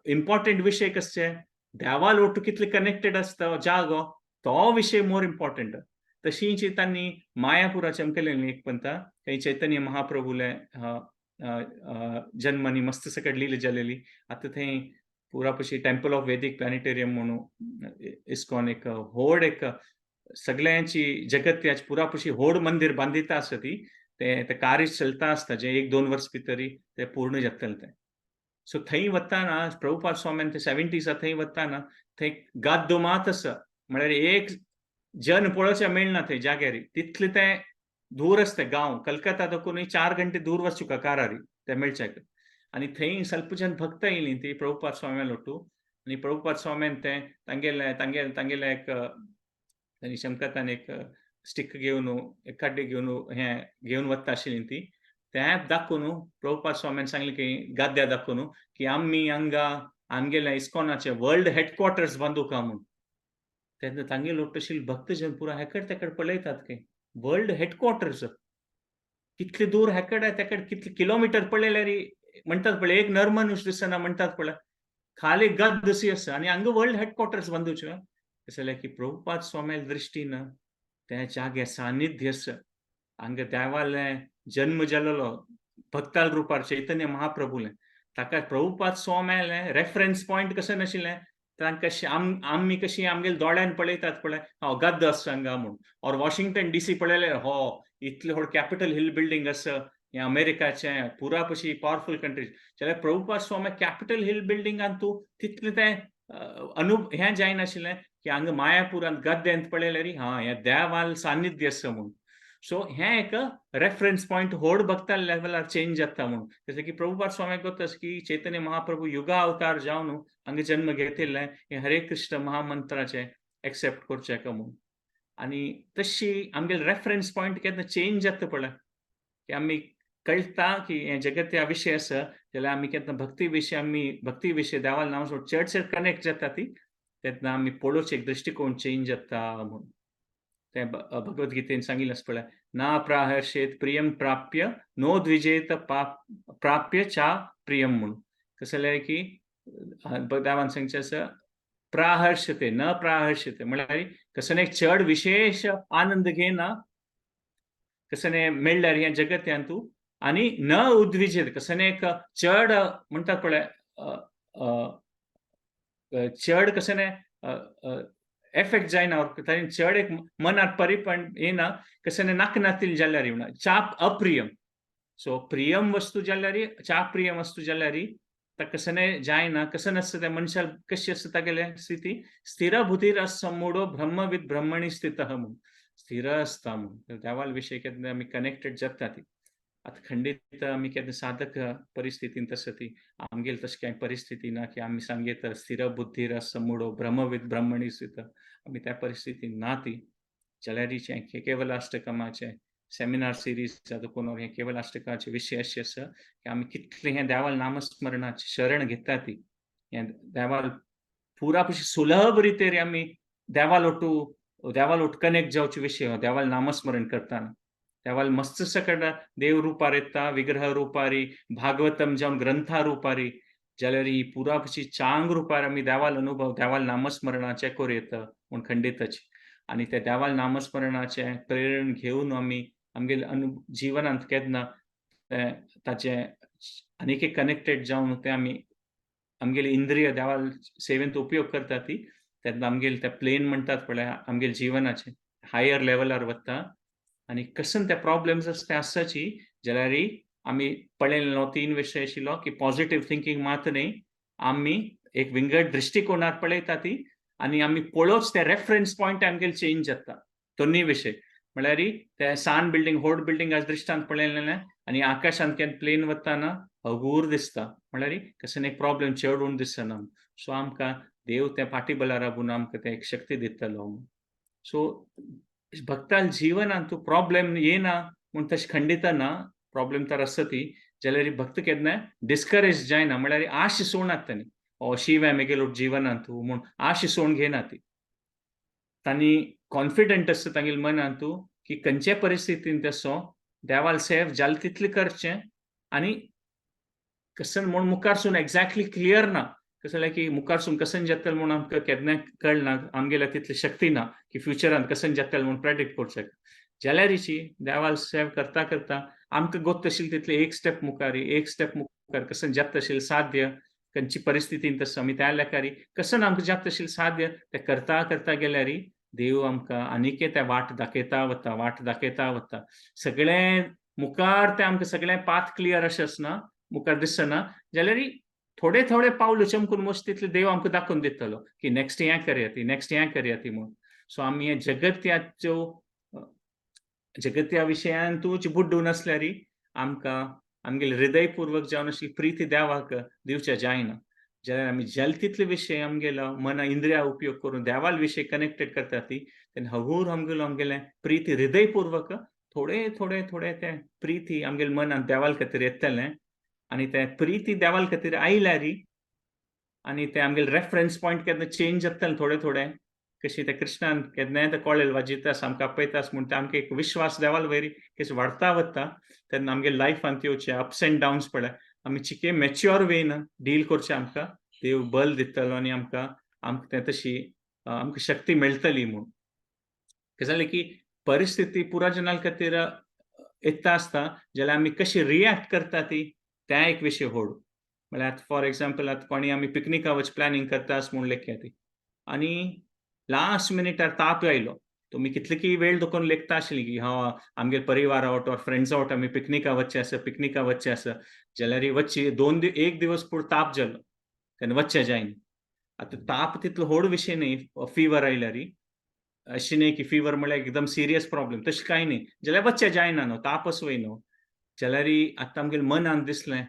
इम्पॉर्टंट विशय कसचे देवाल ओटू कितले कनेक्टेड आसता जागो तो विशय मोर इम्पॉर्टंट. तशीच तांणी मायापुराचे आमकां एक पंता थंय चैतन्य महाप्रभूले जन्मनी मस्त सकट लीला जालेली. आतां थंय पुरा पशी टेम्पल ऑफ वेदीक प्लॅनेटेरियम म्हणून इस्कॉन एक व्हड एक सगळ्यांची जगत्याची पुरा पशी व्हड मंदिर बांदिता आसा ती तें कार्य चलता आसता जें 1-2 वर्स भितरी तें पूर्ण जातलें तें. सो थंय वताना प्रभुपाद स्वामीन ते 70s थंय वताना थंय गाद्दो मात आसा म्हळ्यार एक जन पळोवचें मेळना थंय जाग्यार, तितलें तें दूर आसता गांव कलकत्ता दाखोवन 4 घंटे दूर वचूं तुका कारारी ते मेळच्याक. आनी थंय स्वल्प जन भक्त येयलीं ती प्रभुपाद स्वाम्या लोटू आनी प्रभुपाद स्वाम्यान तें तांगेलें तांगेलें तांगेलें एक तांणी शमकतान एक स्टीक घेवन एक काड्डी घेवन हें घेवन वता आशिल्ली ती तें दाखोवन प्रभुपाद स्वाम्यान सांगलें की गाद्या दाखोवन की आमी हांगा आमगेल्या इस्कॉनाचें वर्ल्ड हेडक्वॉर्टर्स बांदूका म्हूण. तेन्ना तांगेलो लोटशील भक्तजन पुरा हेकड तेकड पळयतात की वर्ल्ड हेडक्वॉर्टर्स कितले दूर हेकड तेकड कितले किलोमिटर पळयल्यार म्हणटात पळय एक नरमनुष्य दिसना म्हणटात पळय खाली गद्द अशी आसा आनी हांगा वर्ल्ड हेडक्वॉर्टर्स बांदूचें. जाल्यार की प्रभुपाद स्वाम्याल्या दृश्टीन त्या जाग्यार सानिध्य आसा, हांगा देवालें जन्म जालेलो भक्ताल रुपार चैतन्य महाप्रभूलें ताका प्रभुपाद स्वाम्यालें रेफरन्स पॉयंट कशें नाशिल्लें तांकां आमी कशी आमगेले दोळ्यान पळयतात पळय हो गद्द आसा हांगा म्हूण. ऑर वॉशिंग्टन डीसी पळयल्यार हो इतलें व्हड कॅपिटल हिल बिल्डींग आसा हें अमेरिकाचें पुरा पशी पावरफूल कंट्रीज. जाल्यार प्रभुपाद स्वामी कॅपिटल हिल बिल्डिंगान तूं तितलें तें अनु हें जायनाशिल्लें की हांगा मायापुरांत गद्यांत पळयल्यार हा हें देवाल सान्निध्य आसा म्हूण. सो हें एक रेफरन्स पॉयंट व्हड भक्ता लेवलार चेंज जाता म्हूण. जशें की प्रभुपाद स्वामीक गोत्त आसा की चैतन्य महाप्रभू युगा अवतार जावन हांगा जन्म घेतिल्लें हें हरे कृष्ण महामंत्राचें एक्सेप्ट करचें का म्हूण. आनी तशी आमगेले रेफरन्स पॉयंट केन्ना चेंज जाता पळय की आमी कळटा की हें जगत ह्या विशय आसा जाल्यार आमी केन्ना भक्ती विशय आमी भक्ती विशय देवाल नांव सोड चड चड कनेक्ट जाता ती तेन्ना आमी पळोवचें एक दृश्टिकोन चेंज जाता म्हूण. तें भगवद्गीतेन सांगिल्लें आसा पळय, ना प्राहर्षेत प्रियम प्राप्य नो द्विजेत प्राप्य चा प्रियम म्हूण. कसलें जाल्यार की देवान सांगचें आसा प्राहर्षते न प्राहर्षते म्हळ्यार कसलें एक चड विशेश आनंद घेना कसलें मेळ्ळ्यार ह्या जगत्यांत तूं आनी न उद्विजेत कसलें एक चड म्हणटात पळय चड कसलें एफेक्ट जायना चड एक मनात परिपण येना कसलें नाकनातील जाल्यार येवना चाप अप्रियम. सो प्रियम वस्तू जाल्यार चाप्रियम वस्तू जाल्यार ताका कसलें जायना कसं नासता त्या मनशाक कशी आसता तागेले स्थिती स्थिर बुधीर असमूढो ब्रह्मविद ब्रह्मणी स्थितः म्हूण स्थिर आसता म्हूण. देवाल विशय केन्ना आमी कनेक्टेड जाता ती. आतां खंडीत आमी केन्ना साधक परिस्थितींत आसा ती आमगेल तशें कांय परिस्थिती ना की आमी सांगयत स्थिर बुद्धीर असमूढो ब्रह्मविद ब्रह्मणी स्थित आमी त्या परिस्थितींत ना ती. जाल्यार केवलाष्टकमाचें सेमिनार सिरीज जाता कोण हें केवलाष्टकाचे विशय अशें आसा की आमी कितलें हें देवाल नामस्मरणाचें शरण घेता ती हें देवाल पुरा पशी सुलभ रितेर आमी देवाल ओटू कनेक्ट जावचे विशय देवाल नामस्मरण करताना देवाल मस्त सकट देव रुपार येता विग्रह रुपारी भागवतम जावन ग्रंथा रुपारी जाल्यार ही पुरा पशी चांग रुपार आमी देवाल अनुभव देवाल नामस्मरणाचें करूं येता म्हूण खंडीताची. आनी त्या देवाल नामस्मरणाचें प्रेरण घेवन आमी आमगेले जिवनांत केन्ना ताचे आनीक एक कनेक्टेड जावन ते आमी आमगेले इंद्रिय देवाल सेवेंत उपयोग करता ती तेन्ना आमगेले ते प्लेन म्हणटात पळय आमगेले जिवनाचे हायर लेवलार वता. आनी कसन ते प्रॉब्लेम्स आसा ते आसाची जाल्यार आमी पळयलेलो तीन विशय आशिल्लो की पॉझिटिव्ह थिंकींग मात न्ही आमी एक विंगड दृश्टिकोनार पळयता ती आनी आमी पळोवच ते रेफरन्स पॉयंट आमगेले चेंज जाता दोनूय विशय. म्हळ्यार ते सान बिल्डींग व्हड बिल्डींग आज दृश्टांत पळयलेलें आनी आकाशांत केन्ना प्लेन वताना हगूर दिसता म्हळ्यार कसलें एक प्रॉब्लेम चड दिसना. सो आमकां देव त्या फाटी बलार राबून आमकां तें एक शक्ती दितलो. सो भक्ताल जिवनांत प्रॉब्लेम येना म्हूण तशें खंडीत ना प्रॉब्लेम तर आसा ती जाल्यार भक्त केन्ना डिस्करेज जायना म्हळ्यार आश सोडनात तांणी ओ शिवाय मेगेलो जिवनांत म्हूण आश सोडून घेना ती. तांणी कॉन्फिडंट आसता तांगेले मनांत की खंयचे परिस्थितींत असो देवाल सेव जाल तितलें करचें आनी कसन म्हूण मुखारसून एक्झॅक्टली क्लियर ना कसं जाल्यार की मुखारसून कसन जातलें म्हूण आमकां केन्ना कळना आमगेल्या तितली शक्ती ना की फ्युचरांत कसन जातलें म्हूण प्रेडिक्ट करूं शकता. जाल्यारीची देवाल सेव करता करता आमकां गोत्त आशिल्लें तितलें एक स्टेप मुखार एक स्टेप मुखार कसन जाता आशिल्लें साध्य खंयची परिस्थितींत आसा आमी त्या लेखारी कसन आमकां जाता आशिल्लें साध्य तें करता करता गेल्यार देव आमकां आनीक त्या वाट दाखयता वता वाट दाखयता वता. सगळें मुखार तें आमकां सगळें पाथ क्लियर अशें आसना मुखार दिसना जाल्यार थोडे थोडे पावल चमकून मस्त तितले देव आमकां दाखोवन दितलो की नेक्स्ट हें करया ती नेक्स्ट हें करया ती म्हूण. सो आमी हें जगत्याच्यो जगत्या विशयांतूच बुड्डून आसल्यार आमकां आमगेले हृदयपूर्वक जावन अशी प्रिती देवाक दिवच्या जायना. जाल्यार आमी जाल तितले विशय आमगेलो मना इंद्रिया उपयोग करून देवाल विशय कनेक्टेड करता ती तेन्ना हगूर आमगेलो आमगेलें प्रिती हृदयपूर्वक थोडे थोडे थोडे तें प्रिती आमगेले मनान देवाल खातीर येतलें आनी तें प्रिती देवाल खातीर आयल्यार आनी तें आमगेले रेफरन्स पॉयंट केन्ना चेंज जातलें थोडे थोडे कशी ते कृष्णान केन्नाय ते कॉलेल वाजयता आमकां आपयता म्हूण ते आमकां एक विश्वास देवाल वयर कशें वाडता वता तेन्ना आमगे लायफांत येवचे अप्स एंड डावन्स पळय आमी चिके मॅच्युअर वेन डील करचें आमकां देव बल दितलो आनी आमकां आमकां तें तशी आमकां शक्ती मेळटली म्हूण. कितें जालें की परिस्थिती पुरा जनाल खातीर येता आसता जाल्यार आमी कशी रिएक्ट करता ती तें एक विशय व्हड. म्हळ्यार आतां फॉर एग्जाम्पल आतां कोणी आमी पिकनिका वच प्लॅनिंग करता म्हूण लेखया ती आनी लास्ट मिनिटार ताप आयलो तुमी कितले की वेळ दवरून लेखता आशिल्ली की हा आमगेले परिवार आवट ऑर फ्रेंड्स आवट आमी पिकनिका वचचें आसा पिकनिका वचचें आसा जाल्यार वचची दोन एक दिवस पूण ताप जालो तेन्ना वचचें जायना. आतां ताप तितलो व्हड विशय न्ही, फिवर आयल्यार अशें न्ही की फिवर म्हळ्यार एकदम सिरियस प्रॉब्लेम, तशें कांय न्ही. जाल्यार वच्चें जायना न्हू, ताप असो न्हू. जाल्यार आतां आमगेले मनान दिसलें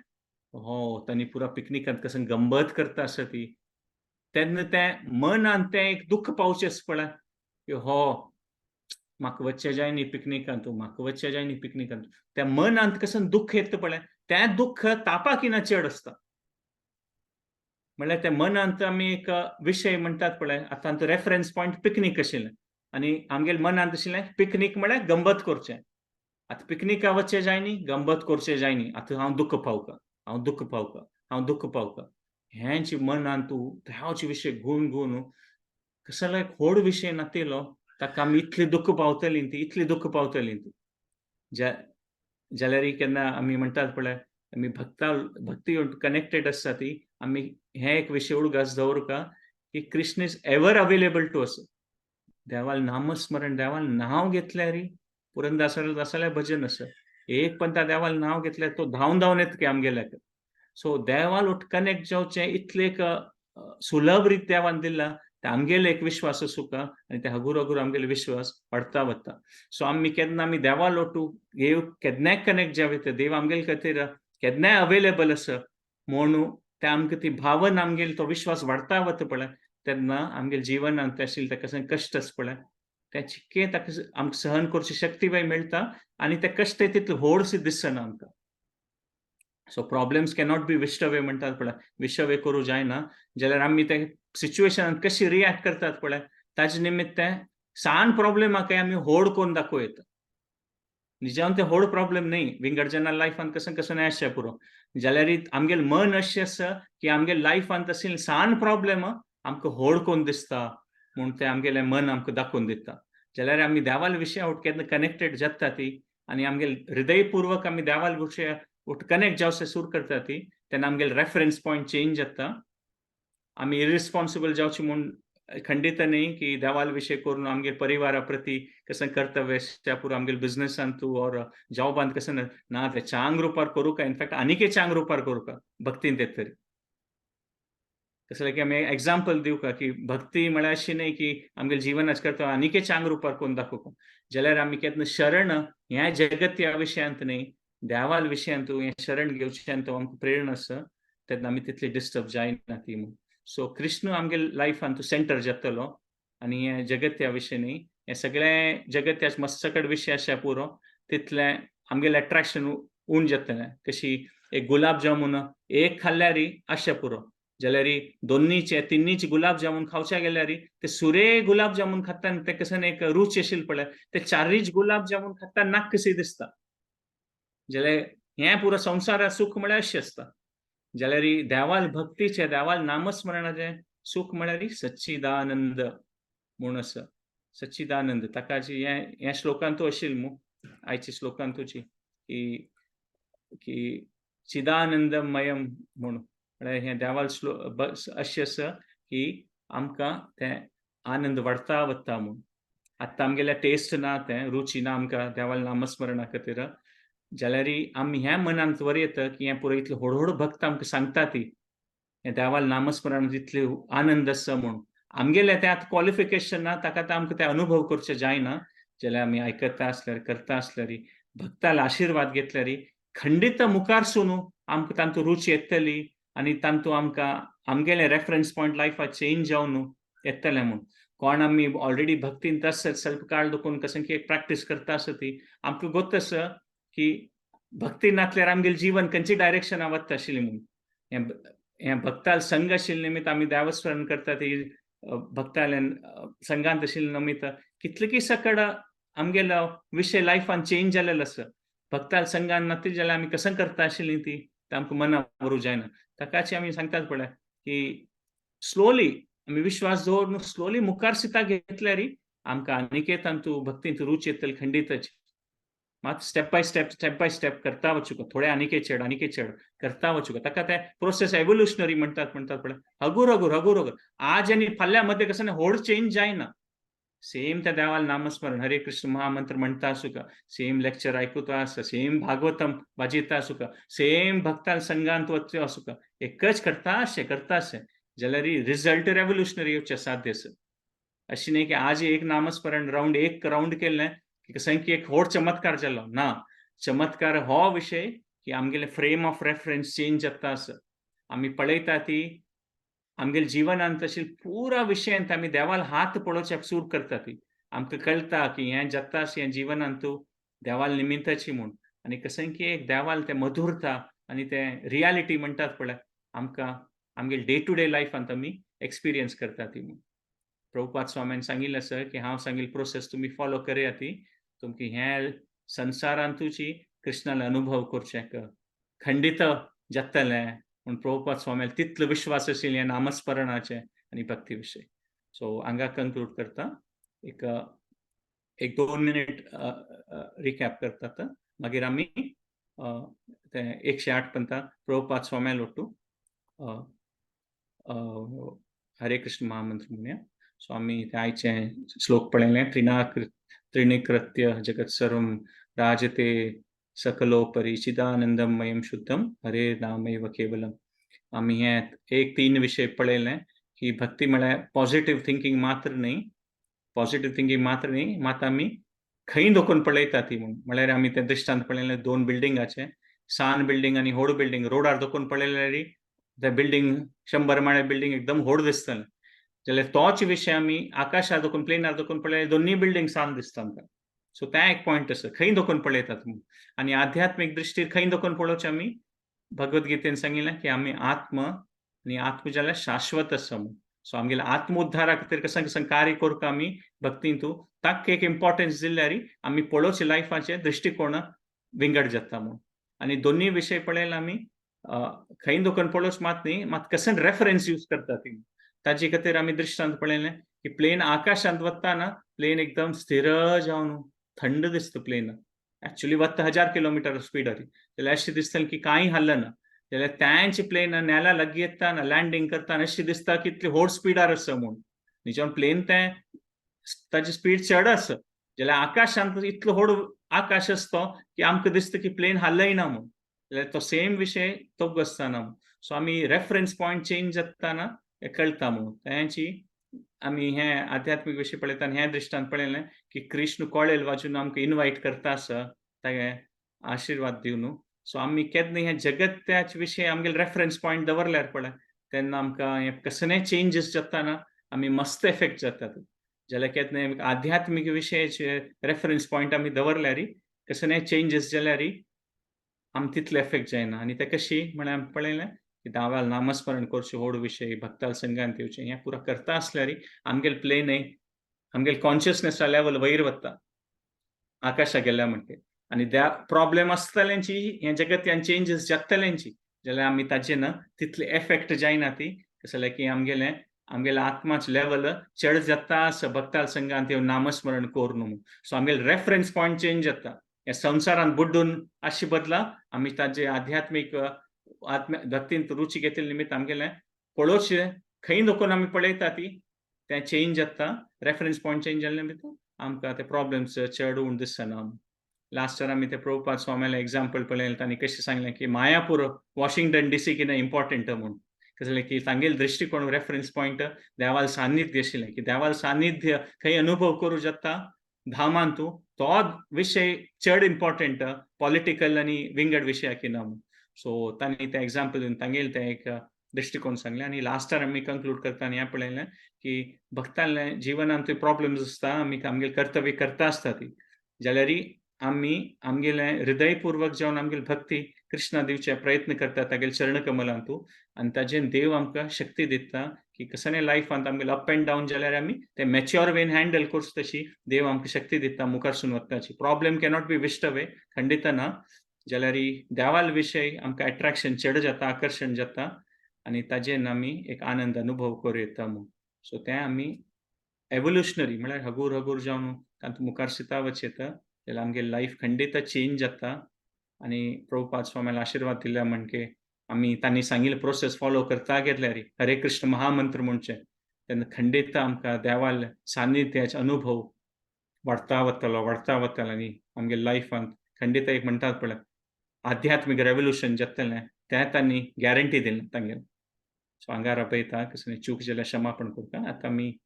हो तांणी पुरा पिकनिकांत कसं गंमत करता आसा ती, तेन्ना तें मनान तें एक दुख्ख पावचें आसा पळय की हो म्हाका वच्चें जाय न्ही पिकनिकांत, म्हाका वच्चें जाय न्ही पिकनिकांत. त्या मनांत कसं दुख्ख येता पळय, तें दुख्ख तापाकिना चड आसता. म्हणल्यार त्या मनांत आमी एक विशय म्हणटात पळय, आतां आमचो रेफरन्स पॉयंट पिकनीक आशिल्लें आनी आमगेले मनांत आशिल्लें पिकनीक म्हळ्यार गंमत करचें. आतां पिकनिका वच्चें जाय न्ही, गंमत करचें जाय न्ही, आतां हांव दुख्ख पावका, हांव दुख्ख पावका, हांव दुख्ख पावका. हेंच मनांत त्याच विशय घुवन घुवन कसलो एक व्हड विशय नातिलो ताका आमी इतली दुख्ख पावतली ती, इतली दुख्ख पावतली ती. जाल्यार केन्ना आमी म्हणटात पळय आमी भक्ता भक्ती कनेक्टेड आसता ती, आमी हे एक विशय उडगास दवरका की Krishna is ever available to us. देवाल नामस्मरण, देवाल नांव घेतल्यार पुरंदासाले दासाले भजन आसा, एक पण त्या देवाल नांव घेतल्यार तो धांवन धांवन येता की आमगेल्याक. सो देवाल उठ कनेक्ट जावचें इतलें एक सुलभ रीत देवान दिला, ते आमगेले एक विश्वास आसूका आनी ते हगूर हगूर आमगेले विश्वास वाडता वता. सो आमी केन्ना आमी देवा लोटू देव केन्नाय कनेक्ट जावं येता, देव आमगेले खातीर केन्नाय अवेलेबल आसा म्हणून ते आमकां ती भावना आमगेली तो विश्वास वाडता वता पळय, तेन्ना आमगेले जिवनांत आशिल्लें ताका कश्ट आसा पळय तें चिक्कें ताका आमकां सहन करची शक्ती बाय मेळटा आनी ते कश्ट तितले व्हडशे दिसना आमकां. So problems cannot be wished away म्हणटात पळय, विश अवे करूं जायना. जाल्यार आमी ते सिच्युएशनान कशी रिएक्ट करतात पळय ताजे निमित्त सान प्रॉब्लेमाकय आमी व्हड करून दाखोवं येता. निजान ते व्हड प्रॉब्लेम न्ही, विंगड जाणा लायफान कसं कसं नाही आसचें पुरो. जाल्यार आमगेलें मन अशें आसा की आमगेले लायफांत आशिल्ले सान प्रॉब्लेम आमकां व्हड करून दिसता म्हूण तें आमगेलें मन आमकां दाखोवन दिता. जाल्यार आमी देवाल विशया वट केन्ना कनेक्टेड जाता ती आनी आमगेले हृदयपूर्वक आमी देवाल विशया वट कनेक्ट जावचें सुरू करता ती, तेन्ना आमगेले रेफरन्स पॉयंट चेंज जाता. आमी इरिस्पॉन्सिबल जावचे म्हूण खंडीत न्ही की देवाल विशय करून आमगे परिवारा प्रती कसं कर्तव्य आसता पुरो आमगेले बिजनसान तूं ऑर जॉबांत कसं ना ते चांग रुपार करूं का, इनफॅक्ट आनीकय चांग रुपार करूं का भक्तीन ते तरी. कसं की आमी एग्जाम्पल दिवका की भक्ती म्हळ्यार अशी न्ही की आमगेले जिवनाच करता आनीकय चांग रुपार करून दाखोवका. जाल्यार आमी केन्ना शरण ह्या जगत ह्या विशयांत न्ही, देवाल विशयांत हें शरण घेवचें तो आमकां प्रेरणा आसा तेन्ना आमी तितली डिस्टर्ब जायना ती म्हूण. सो कृष्ण आमगे लायफान तो सेंटर जातलो आनी हें जगत्या विशय न्ही, हें सगळें जगत्याच मस्तकड विशय आसा पुरो तितलें आमगेलें एट्रेक्शन उण जातलें. कशी एक गुलाब जामून एक खाल्ल्यार आशा पुरो, जाल्यार दोन्नीचे तिन्नीचे गुलाब जामून खावच्या गेल्यार ते सुरे गुलाब जामून खाता ते कशें एक रूच आशिल्ली पळय, ते चारीच गुलाब जामून खाता नाक कशी दिसता. जाल्यार हें पुरो संवसारा सुख म्हळ्यार अशें आसता. जाल्यार देवाल भक्तीचें देवाल नामस्मरणाचें सुख म्हळ्यार सच्चिदानंद म्हूण आसा. सच्चिदानंद ताका जी हें श्लोकांतू आशिल्लें मू आयच्या श्लोकांतूची की की चिदानंदमयम म्हूण, म्हळ्यार हें देवाल श्लो अशें आसा की आमकां तें आनंद वाडता वता म्हूण. आतां आमगेल्या टेस्ट ना, तें रुची ना आमकां देवाल नामस्मरणा खातीर. जाल्यार आमी ह्या मनांत वर येता की हें पुरो इतले व्हड व्हड भक्त आमकां सांगता ती हें देवाल नामस्मरण इतले आनंद आसा म्हूण. आमगेलें तें आतां क्वॉलिफिकेशन ना, ताका आतां आमकां तें अनुभव करचें जायना. जाल्यार आमी आयकता आसल्यार करता आसल्यार भक्ताल आशिर्वाद घेतल्यार खंडीत मुखार सून आमकां तांतूं रुची येतली आनी तांतूं आमकां आमगेलें रेफरन्स पॉयंट लायफाक चेंज जावन येतलें म्हूण. कोण आमी ऑलरेडी भक्तींत आसत सेल्फ काळ दुखून कसं की एक प्रॅक्टीस करता आसत ती आमकां गोत आसा की भक्ती नासल्यार आमगेलें जीवन खंयची डायरेक्शना वता आशिल्ली म्हूण. हें भक्ताल संघ आशिल्ले निमित्त आमी देवस्मरण करता ती भक्ताल्यान संघांत आशिल्ले निमित्त कितले की सकड आमगेलो विशय लायफान चेंज जालेलो आसा. भक्ताल संघान नासली जाल्यार आमी कसं करता आशिल्ली ती आमकां मना व्हरूं जायना. ताकाच आमी सांगतात पळय की स्लोली आमी विश्वास दवरून स्लोली मुखार सिता घेतल्यार आमकां आनीकय तांतू भक्तींत रूच येतली खंडीतच. मात step by step step by step करता वचूंक, थोडे आनीकय चड आनीकय चड करता वचूंक. ताका ते प्रोसेस एवोल्युशनरी म्हणटात म्हणटात पळय, हगूर हगूर हगूर हगूर आज आनी फाल्यां मदें कसं व्हड चेंज जायना. सेम त्या देवाल नामस्मरण हरे कृष्ण महामंत्र म्हणटा आसूका, सेम लेक्चर आयकुता आसा, सेम भागवतम वाजयता आसूका, सेम भक्ताल संघांत वचचें आसूका, एकच करता अशें करता अशें. जाल्यार रिजल्ट रेवोल्युशनरी येवचें साध्य आसा. अशें न्ही की आज एक नामस्मरण रावंड एक रावंड केलें की कसंय की एक व्हड चमत्कार जालो ना. चमत्कार हो विशय की आमगेले फ्रेम ऑफ रेफरन्स चेंज जाता आसा. आमी पळयता ती आमगेले जिवनांत तशी पुरा विशयांत आमी देवाल हात पळोवचे सूर करता ती. आमकां कळटा की हें जाता हें जिवनांत देवाल निमित्ताची म्हूण. आनी कसंय की एक देवाल तें मधुरता आनी तें रियालिटी म्हणटात पळय आमकां आमगेले डे टू डे लायफांत आमी एक्सपिरियन्स करता ती म्हूण. प्रभुपाद स्वाम्यान सांगिल्लें आसा की हांव सांगिल्ली प्रोसेस तुमी फॉलो करया ती तुमकां हें संवसारांतूची कृष्णाले अनुभव करचें खंडीत जातलें म्हूण प्रभुपाद स्वाम्याल तितलो विश्वास आशिल्लो ह्या नामस्मरणाचें आनी भक्ती विशय. सो हांगा कंक्लूड करता. एक एक 2 मिनीट रिकॅप करतात, मागीर आमी ते 108 पंता प्रभुपाद स्वाम्याल ओट्टू हरे कृष्ण महामंत्र म्हणया. सो आमी ते आयचे श्लोक पळयलें, त्रिणीकृत्य जगत सर्वं राजते सकलोपरि चिदानंदमयं शुद्धम हरे नामैव केवलम. आमी हे एक 3 विशय पळयलें की भक्ती म्हळ्यार पॉझिटिव्ह थिंकींग मात्र न्ही, पॉझिटिव्ह थिंकींग मात्र न्ही, मात आमी खंय दोखून पळयता ती म्हूण. म्हळ्यार आमी तें दृश्टांत पळयलें 2 बिल्डिंगाचें, सान बिल्डींग आनी व्हड बिल्डींग. रोडार दोखून पळयल्यार ते बिल्डींग 100 माळे बिल्डींग एकदम व्हड दिसतलें, जाल्यार तोच विशय आमी आकाशार दोखून प्लेनार दोखून पळयल्यार दोनूय बिल्डींग सान दिसता आमकां. सो तें एक पॉयंट आसा, खंय दोखून पळयतात म्हूण. आनी आध्यात्मीक दृश्टीर खंय दोखून पळोवचें आमी भगवद्गीतेन सांगिल्लें की आमी आत्म आनी आत्म जाल्यार शाश्वत आसा म्हूण. सो आमगेल्या आत्मोद्धारा खातीर कसं कसं कार्य करूंक आमी भक्तींतू ताका एक इम्पॉर्टन्स दिल्यार आमी पळोवचे लायफाचे दृश्टिकोण विंगड जाता म्हूण. आनी दोनूय विशय पळयले आमी खंय दोखून पळोवच मात न्ही, मात कसं रेफरन्स यूज करता ती ताजे खातीर आमी दृश्टांत पळयलें की प्लेन आकाशांत वतना प्लेन एकदम स्थिर जावन थंड दिसता. प्लेन एक्चुअली वता 1000 किलोमिटर स्पीडार, जाल्यार अशें दिसतलें की कांय हाल्लें ना. जाल्यार त्यांचे प्लेन नेला लागीं येतना लँडींग करतना अशें दिसता की इतली व्हड स्पिडार आसा म्हूण. निजान प्लेन तें ताची स्पीड चड आसा, जाल्यार आकाशांत इतलो व्हड आकाश आसतो की आमकां दिसता की प्लेन हालय ना म्हूण. जाल्यार तो सेम विशय तो आसतना. सो आमी रेफरन्स पॉयंट चेंज जातना हें कळटा म्हूण. तेंची आमी हें आध्यात्मीक विशय पळयता आनी हें दृश्टांत पळयलें की कृष्ण कळेल वाजून आमकां इनवायट करता आसा तागे आशिर्वाद दिवन. सो आमी केन्ना हें जगत्याच विशय आमगेले रेफरन्स पॉयंट दवरल्यार पळय तेन्ना आमकां हें कसलेय चेंजीस जातना आमी मस्त एफेक्ट जातात. जाल्यार केन्ना आध्यात्मीक विशयाचे रेफरन्स पॉयंट आमी दवरल्यार कसलेय चेंजीस जाल्यार आम तितले एफेक्ट जायना. आनी ते कशी म्हळ्यार आमी पळयलें की दाव्याल नामस्मरण करचें व्हड विशय भक्ताल संघान येवचें हें पुरा करता आसल्यार आमगेले प्लेनय आमगेले कॉन्शियसनेसा लेवल वयर वता आकाशा गेल्या म्हणटे. आनी त्या प्रॉब्लेम आसतल्यांची हें जगत्यान चेंजीस जातल्यांची जाल्यार आमी ताजे ना तितले एफेक्ट जायना ती. कशें जाल्यार की आमगेलें आमगेले आत्माचे लेवल चड जाता आसा भक्ताल संघान येवन नामस्मरण करून म्हूण. सो आमगेले रेफरन्स पॉयंट चेंज जाता. ह्या संवसारान बुड्डून आसचे बदला आमी ताजे आध्यात्मीक आत्म भक्तींत रुची घेतिल्ले निमित्त आमगेलें पळोवचें खंय दोखून आमी पळयता ती तें चेंज जाता. रेफरन्स पॉयंट चेंज जाल्ले निमित्त आमकां ते प्रॉब्लम्स चड उण दिसना. लास्ट इयर आमी ते प्रभुपाद स्वाम्यालें एग्जाम्पल पळयलें, तांणी कशें सांगलें की मायापूर वॉशिंग्टन डीसी कितें इम्पॉर्टंट म्हूण. कशें जालें की तांगेले दृश्टिकोण रेफरन्स पॉयंट देवाल सान्निध्य आशिल्लें की देवाल सान्निध्य खंय अनुभव करूं जाता धामांतू तो विशय चड इम्पॉर्टंट पॉलिटिकल आनी विंगड विशया ना म्हूण. सो तांणी तें एग्जाम्पल दिवन तांगेलें तें एक दृश्टिकोण सांगलें. आनी लास्टार आमी कंक्लूड करता आनी हें पळयलें की भक्तांले जिवनांत प्रॉब्लम्स आसता, आमी आमगेलें कर्तव्य करता आसता ती, जाल्यार आमी आमगेलें हृदयपूर्वक जावन आमगेली भक्ती कृष्णा दिवचे प्रयत्न करता तागेले चरणकमलांतू आनी ताजेन देव आमकां शक्ती दिता की कसले लायफांत आमगेले अप एंड डावन जाल्यार आमी ते मॅच्युअर वेन हँडल करचे तशी देव आमकां शक्ती दिता मुखारसून वचपाची. Problem cannot be wished away खंडीत ना, जाल्यार देवाल विशय आमकां एट्रेक्शन चड जाता, आकर्शण जाता आनी ताजेन आमी एक आनंद अनुभव करूं येता म्हूण. सो तें आमी एवोल्युशनरी म्हळ्यार हगूर हगूर जावन तातूंत मुखार शिता वच येता जाल्यार आमगे लायफ खंडीत चेंज जाता. आनी प्रभुपाद स्वाम्याले आशिर्वाद दिल्या म्हणके आमी तांणी सांगिल्ले प्रोसेस फॉलो करता घेतल्यार हरे कृष्ण महामंत्र म्हणचें तेन्ना खंडीत आमकां देवाल सान्निध्याचे अनुभव वाडता वतलो, वाडता वतलो आनी आमगे लायफांत खंडीत एक म्हणटात पळय आध्यात्मीक रेवोल्युशन जातलें तें तांणी गॅरंटी दिली तांगेलें. सो हांगा राबयता कसली चूक जाल्यार क्षमापण करता. आतां आमी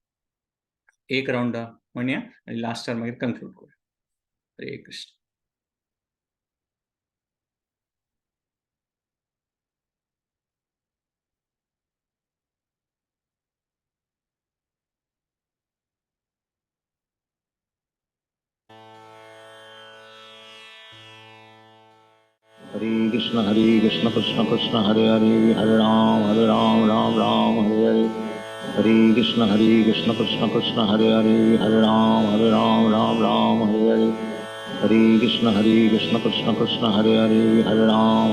एक रावंड म्हणया आनी लास्टार मागीर कंक्लूड करूया. हरे कृष्ण. हरे कृष्ण कृष्ण कृष्ण हरे हरे, हरे राम राम राम हरे हरे। हरे कृष्ण कृष्ण कृष्ण हरे हरे, हरे राम राम राम हरे हरे। हरे कृष्ण कृष्ण कृष्ण हरे हरे, हरे राम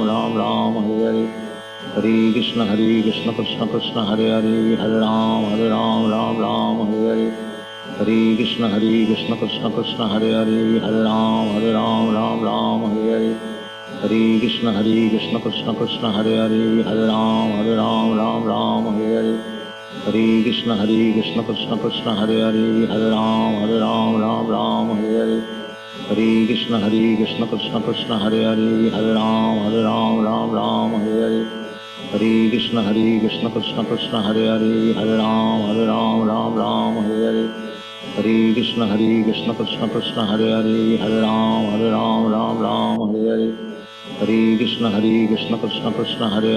राम राम हरे हरे। हरे कृष्ण कृष्ण कृष्ण हरे हरे, हरे राम राम राम हरे हरे। हरे कृष्ण कृष्ण कृष्ण हरे हरे, हरे राम राम राम हरे हरे। हरे कृष्ण कृष्ण कृष्ण हरे हरे, हरे राम राम राम हरे हरे। हरे कृष्ण कृष्ण कृष्ण हरे हरे, हरे राम राम राम हरे हरे। हरे कृष्ण कृष्ण कृष्ण हरे हरे, हरे राम राम राम हरे हरे। हरे कृष्ण कृष्ण कृष्ण हरे हरे, हरे राम राम राम हरे हरे। हरे कृष्ण कृष्ण कृष्ण हरे हरे, हरे राम राम राम हरे हरे। हरे कृष्ण कृष्ण कृष्ण हरे हरे, हरे राम राम राम हरे हरे। हरे कृष्ण कृष्ण कृष्ण हरे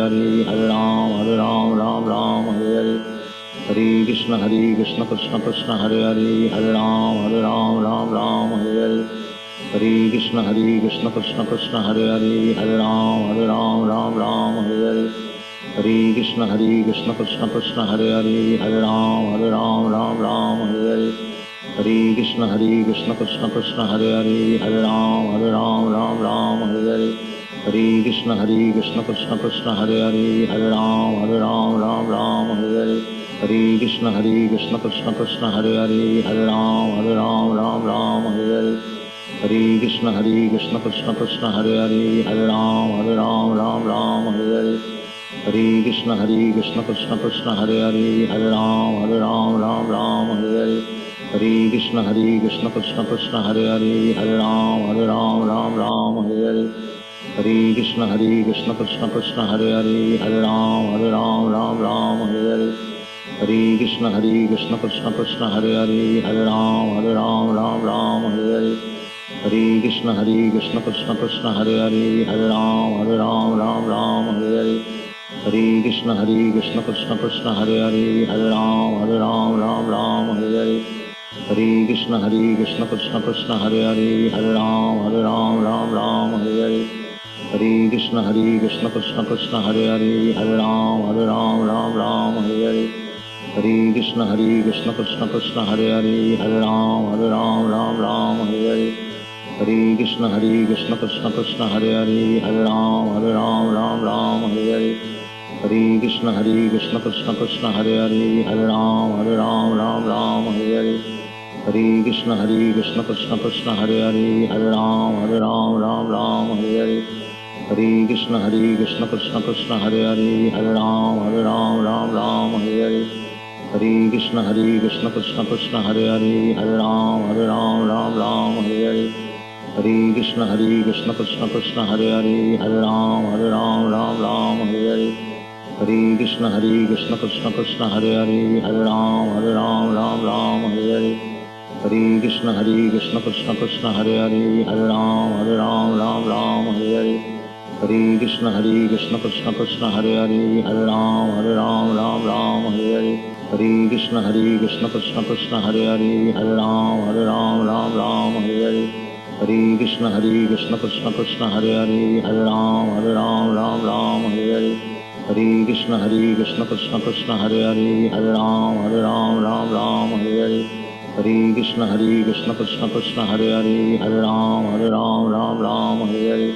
हरे, हरे राम राम राम हरे हरे। हरे कृष्ण कृष्ण कृष्ण हरे हरे, हरे राम राम राम हरे हरे। हरे कृष्ण कृष्ण कृष्ण हरे हरे, हरे राम राम राम हरे हरे। हरे कृष्ण कृष्ण कृष्ण हरे हरे, हरे राम राम राम हरे हरे। हरे कृष्ण कृष्ण कृष्ण हरे हरे, हरे राम राम राम हरे हरे। हरे कृष्ण कृष्ण कृष्ण हरे हरे, हरे राम राम राम हरे हरे। हरे कृष्ण कृष्ण कृष्ण हरे हरे, हरे राम राम राम हरे हरे। हरे कृष्ण कृष्ण कृष्ण हरे हरे, हरे राम राम राम हरे हरे। हरे कृष्ण कृष्ण कृष्ण हरे हरे, हरे राम राम राम हरे हरे। हरे कृष्ण कृष्ण कृष्ण हरे हरे, हरे राम राम राम हरे हरे। हरे कृष्ण कृष्ण कृष्ण हरे हरे, हरे राम राम राम हरे हरे। हरे कृष्ण कृष्ण कृष्ण हरे हरे, हरे राम राम राम हरे हरे। हरे कृष्ण कृष्ण कृष्ण हरे हरे, हरे राम राम राम हरे हरे। हरे कृष्ण कृष्ण कृष्ण हरे हरे, हरे राम राम राम हरे हरे। हरे कृष्ण कृष्ण कृष्ण हरे हरे, हरे राम राम राम हरे हरे। हरे कृष्ण कृष्ण कृष्ण हरे हरे, हरे राम राम राम हरे हरे। हरे कृष्ण कृष्ण कृष्ण हरे हरे, हरे राम राम राम हरे हरे। हरे कृष्ण कृष्ण कृष्ण हरे हरे, हरे राम राम राम हरे हरे। हरे कृष्ण कृष्ण कृष्ण हरे हरे, हरे राम राम राम हरे हरे। हरे कृष्ण कृष्ण कृष्ण हरे हरे, हरे राम राम राम हरे हरे। हरे कृष्ण कृष्ण कृष्ण हरे हरे, हरे राम राम राम हरे हरे। हरे कृष्ण कृष्ण कृष्ण हरे हरे, हरे राम राम राम हरे हरे। हरे कृष्ण कृष्ण कृष्ण हरे हरे, हरे राम राम राम हरे हरे। हरे कृष्ण कृष्ण कृष्ण हरे हरे, हरे राम राम राम हरे हरे। हरे कृष्ण कृष्ण कृष्ण हरे हरे, हरे राम राम राम हरे हरे। हरे कृष्ण कृष्ण कृष्ण हरे हरे, हरे राम राम राम हरे हरे। हरे कृष्ण कृष्ण कृष्ण हरे हरे, हरे राम राम राम हरे हरे। हरे कृष्ण कृष्ण कृष्ण हरे हरे, हरे राम राम राम हरे हरे। हरे कृष्ण कृष्ण कृष्ण हरे हरे, हरे राम राम राम हरे हरे।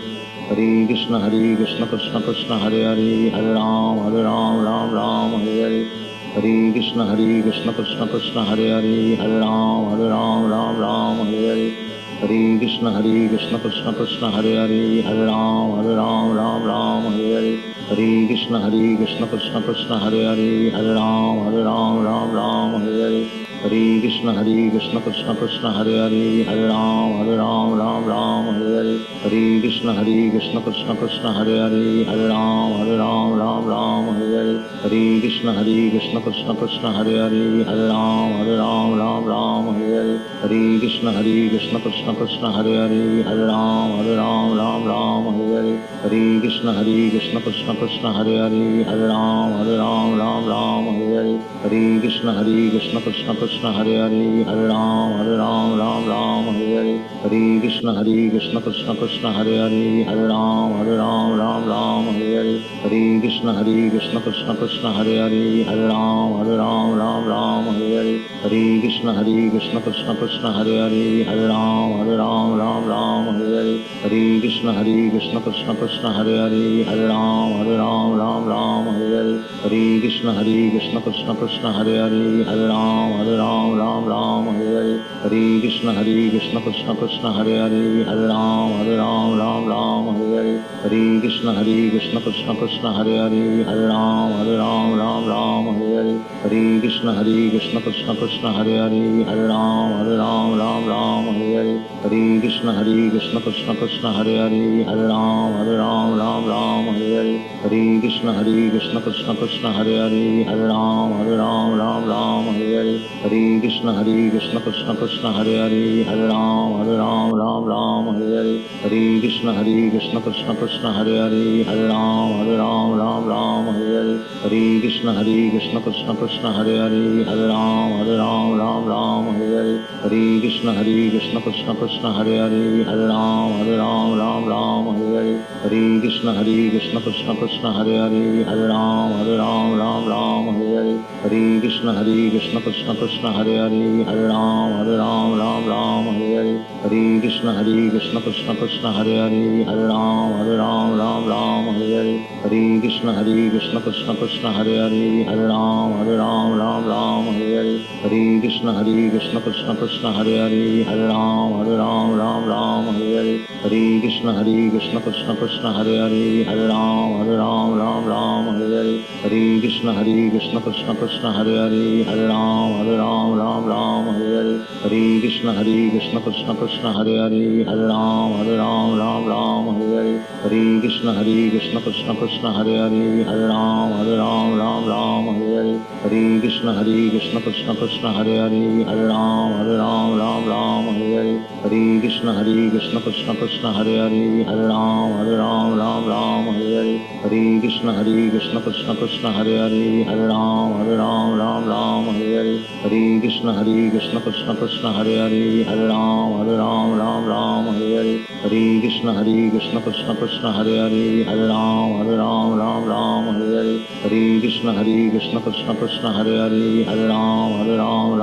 हरे कृष्ण कृष्ण कृष्ण हरे हरे, हरे राम राम राम हरे हरे। हरे कृष्ण कृष्ण कृष्ण हरे हरे, हरे राम राम राम हरे हरे। हरे कृष्ण कृष्ण कृष्ण हरे हरे, हरे राम राम राम हरे हरे। हरे कृष्ण कृष्ण कृष्ण हरे हरे, हरे Ram Ram Ram Hare Hare. Hare Krishna Hare Krishna Krishna Krishna Hare Hare, Hare Ram Hare Ram Ram Ram Hare Hare. Hare Krishna Hare Krishna Krishna Krishna Hare Hare, Hare Ram Hare Ram Ram Ram Hare Hare. Hare Krishna Hare Krishna Krishna Krishna Hare Hare, Hare Ram Hare Ram Ram Ram Hare Hare. Hare Krishna Hare Krishna Krishna Krishna Hare Hare, Hare Ram Hare Ram Ram Ram Hare Hare. Hare Krishna Hare Krishna Krishna Krishna Hare Hare, Hare Ram Hare Ram Ram Ram Hare Hare. Hare Krishna Hare Krishna Krishna Krishna Hare Hare, Hare Ram Hare Ram Ram Ram Hare Hare. Hare Krishna Hare Krishna Krishna Krishna Hare Hare, Hare Ram Hare Ram Ram Ram Hare Hare. Hare Krishna Hare Krishna Krishna Krishna Hare Hare, Hare Ram Hare Ram Ram Ram Hare Hare. Hare Krishna Hare Krishna Krishna Krishna Hare Hare, Hare Ram Hare Ram Ram Ram Hare Hare. Hare Krishna Hare Krishna Krishna Krishna Hare Hare, Hare Ram Hare Ram Ram Ram Hare Hare. Hare Krishna Hare Krishna Krishna Krishna Hare Hare, Hare Ram Hare Ram Ram Ram Hare Hare. Hare Krishna Hare Krishna Krishna Krishna Hare Hare, Hare Ram Hare Ram Ram Ram Hare Hare. Hare Krishna Hare Krishna Krishna Krishna Hare Hare, Hare Ram Hare Ram Ram Ram Hare Hare. Hare Krishna Hare Krishna Krishna Krishna Hare Hare, Hare Ram Hare Ram Ram Ram Hare Hare. Hare Krishna Hare Krishna Krishna Krishna Hare Hare, Hare Ram Hare Ram Ram Ram Hare Hare. Hare Krishna Hare Krishna Krishna Krishna Hare Hare, Hare Ram Hare Ram Ram Ram Hare Hare. Hare Krishna Hare Krishna Krishna Krishna Hare Hare, Hare Ram Hare Ram Ram Ram Hare Hare. Hare Krishna Hare Krishna Krishna Krishna Hare Hare, Hare Ram Hare Ram Ram Ram Hare Hare. Hare Krishna Hare Krishna Krishna Krishna Hare Hare, Hare Ram Hare Ram Ram Ram Hare Hare. Hare Krishna Hare Krishna Krishna Krishna Hare Hare, Hare Ram Hare Ram Ram Ram Hare Hare. Hare Krishna Hare Krishna Krishna Krishna Hare Hare, Hare Ram Hare Ram Ram Ram Hare Hare. Hare Krishna Hare Krishna Krishna Krishna Hare Hare, Hare Ram Hare Ram Ram Ram Hare Hare. Hare Krishna Hare Krishna Krishna Krishna Hare Hare, Hare Ram Hare Ram Ram Ram Hare Hare. Hare Krishna Hare Krishna Krishna Krishna Hare Hare, Hare Ram Hare Ram Ram Ram Hare Hare. Hare Krishna Hare Krishna Krishna Krishna Hare Hare, Hare Ram Hare Ram Ram Ram Hare Hare. Hare Krishna Hare Krishna Krishna Krishna Hare Hare, Hare Ram Hare Ram Ram Ram Hare Hare. Hare Krishna Hare Krishna Krishna Krishna Hare Hare, Hare Ram Hare Ram Ram Ram Hare Hare. Hare Krishna Hare Krishna Krishna Krishna Hare Hare, Hare Ram Hare Ram Ram Ram Hare Hare. Hare Krishna Hare Krishna Krishna Krishna Hare Hare, Hare Ram Hare Ram Ram Ram Hare Hare. Hare Krishna Hare Krishna Krishna Krishna Hare Hare, Hare Ram Hare Ram Ram Ram Hare Hare. Hare Krishna Hare Krishna Krishna Krishna Hare Hare, Hare Ram Hare Ram Ram Ram Hare Hare. Hare Krishna Hare Krishna Krishna Krishna Hare Hare, Hare Ram Hare Ram Ram Ram Hare Hare. Hare Krishna Hare Krishna Krishna Krishna Hare Hare, Hare Ram Hare Ram Ram Ram Hare Hare. Hare Krishna Hare Krishna Krishna Krishna Hare Hare, Hare Ram Hare Ram Ram Ram Hare Hare. Hare Krishna Hare Krishna Krishna Krishna Hare Hare, Hare Ram Hare Ram Ram Ram Hare Hare. Hare Krishna Hare Krishna Krishna Krishna Hare Hare, Hare Ram Hare Ram Ram Ram Hare Hare. Hare Krishna Hare Krishna Krishna Krishna Hare Hare, Hare Ram Hare Ram Ram Ram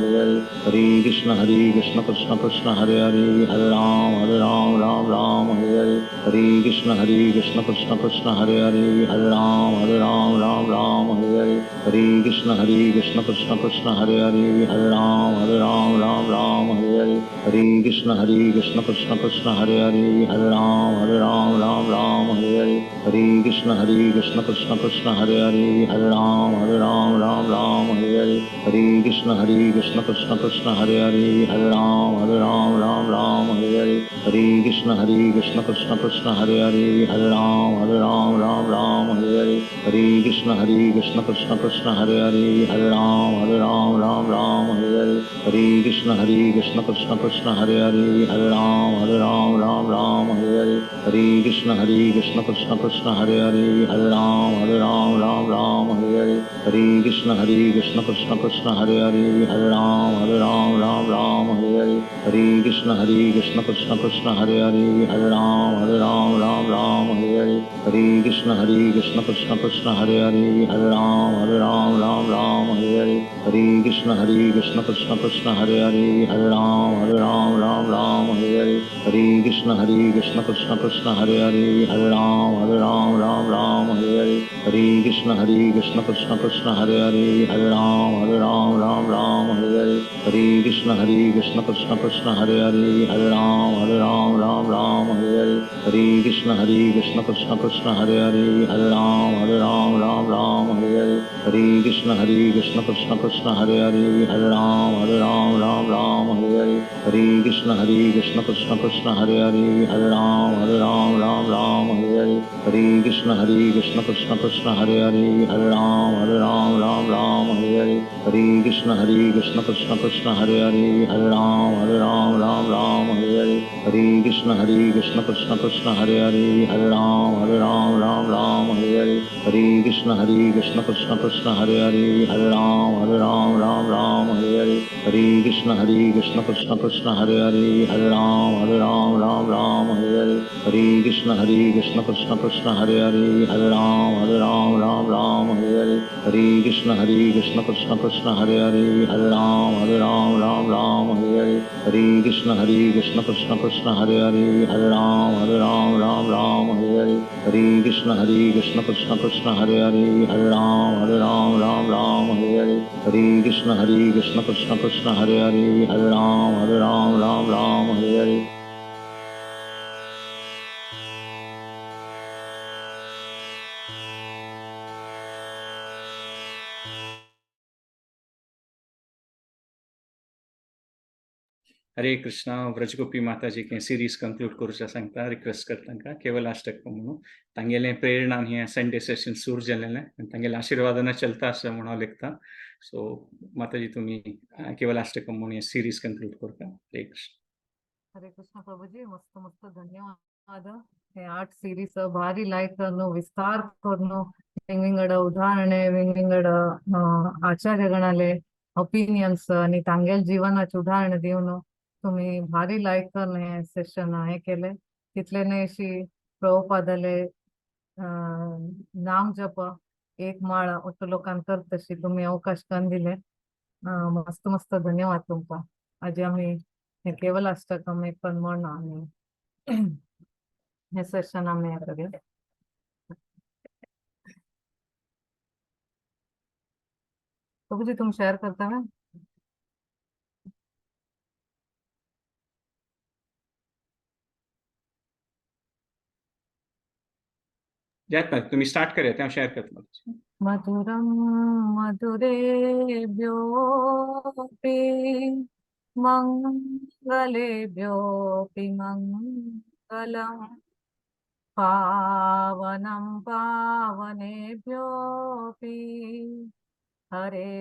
Hare Hare. Hare Krishna Hare Krishna Krishna Krishna Hare Hare, Hare Ram Hare Ram Ram Ram Hare Hare. Hare Krishna Hare Krishna Krishna Krishna Hare Hare, Hare Ram Hare Ram Ram Ram Hare Hare. Hare Krishna Hare Krishna Krishna Krishna Hare Hare, Hare Ram Hare Ram Ram Ram Hare Hare. Hare Krishna Hare Krishna Krishna Krishna Hare Hare, Hare Ram Hare Ram Ram Ram Hare Hare. Hare Krishna Hare Krishna Krishna Krishna Hare Hare, Hare Ram Hare Ram Ram Ram Hare Hare. Hare Krishna Hare Krishna Krishna Krishna Hare Hare, Hare Ram Hare Ram Ram Ram Hare Hare. Hare Krishna Hare Krishna Krishna Krishna Hare Hare, Hare Ram Hare Ram Ram Ram Hare Hare. Hare Krishna Hare Krishna Krishna Krishna Hare Hare, Hare Ram Hare Ram Ram Ram Hare Hare. Hare Krishna Hare Krishna Krishna Krishna Hare Hare, Hare Ram Hare Ram Ram Ram Hare Hare. Hare Krishna Hare Krishna Krishna Krishna Hare Hare, Hare Ram Hare Ram Ram Ram Hare Hare. Hare Krishna Hare Krishna Krishna Krishna Hare Hare, Hare Ram Hare Ram Ram Ram Hare Hare. Hare Krishna Hare Krishna Krishna Krishna Hare Hare, Hare Ram Hare Ram Ram Ram Hare Hare. Hare Krishna Krishna Hare Krishna Krishna Krishna Hare Hare, Hare Ram Hare Ram Ram Ram Hare Hare. Hare Krishna Hare Krishna Krishna Krishna Hare Hare, Hare Ram Hare Ram Ram Ram Hare Hare. Hare Krishna Hare Krishna Krishna Krishna Hare Hare, Hare Ram Hare Ram Ram Ram Hare Hare. Hare Krishna Hare Krishna Krishna Krishna Hare Hare, Hare Ram Hare Ram Ram Ram Hare Hare. Hare Krishna Hare Krishna Krishna Krishna Hare Hare, Hare Ram Hare Ram Ram Ram Hare Hare. Hare Krishna Hare Krishna Krishna Krishna Hare Hare, Hare Ram Hare Ram Ram Ram Hare Hare. Hare Krishna Hare Krishna Krishna Krishna Hare Hare, Hare Ram Hare Ram Ram Ram Hare Hare. Hare Krishna Hare Krishna Krishna Krishna Hare Hare, Hare Ram Hare Ram Ram Ram Hare Hare. Hare Krishna Hare Krishna Krishna Krishna Hare Hare, Hare Ram Hare Ram Ram Ram Hare Hare. Hare Krishna Hare Krishna Krishna Krishna Hare Hare, Hare Ram Hare Ram Ram Ram Hare Hare. Hare Krishna Hare Krishna Krishna Krishna Hare Hare, Hare Ram Hare Ram Ram Ram Hare Hare. Hare Krishna Hare Krishna Krishna Krishna Hare Hare, Hare Ram Hare Ram Ram Ram Hare Hare. Hare Krishna Hare Krishna Krishna Krishna Hare Hare, Hare Ram Hare Ram Ram Ram Hare Hare. Hare Krishna Hare Krishna Krishna Krishna Hare Hare, Hare Ram Hare Ram Ram Ram Hare Hare. Hare Krishna Hare Krishna Krishna Krishna Hare Hare, Hare Ram Hare Ram Ram Ram Hare Hare. Hare Krishna Hare Krishna Krishna Krishna Hare Hare, Hare Ram Hare Ram Ram Ram Hare Hare. Hare Krishna. Vrajgopi Mataji हे series conclude करूच्या सांगता, request करता तांकां केवल अष्टक म्हणून तांगेले प्रेरणान हे Sunday Seshan सुरू जालेलें आनी तांगेले आशिर्वादान चलता अशें म्हणून हांव लेखता. सो माताजी तुमी केवल अष्टक म्हणून हे सिरीज कंक्लूड करता. हरे कृष्ण. हरे कृष्ण प्रभुजी, मस्त मस्त धन्यवाद. हे 8 सिरीज भारी लायक करून विस्तार करून विंगविंगड उदाहरणे, विंगविंगड आचार्यगणाले ओपिनियन्स आणि तांगेल जीवनाचे उदाहरण दिवन तुम्ही भारी लायक करून हे सेशन हे केले. तितले न्हय अशी प्रभुपादाले नाम जप एक माळ ഒಟ್ಟು लोकांक करत तशी तुम्ही अवकाश करून दिले. मस्त मस्त धन्यवाद तुमकां. आजी आमी हे केवल अष्टकम एक पण म्हण आमी हे सेशन आमी हे करूया. प्रभुजी तुमी शेअर करता ना? जात ना, तुम्ही स्टार्ट करूया तेव्हा शेअर करता. मधुरं मधुरेभ्योऽपि मंगलेभ्योऽपि मंगलम् पावनं पावनेभ्योऽपि हरे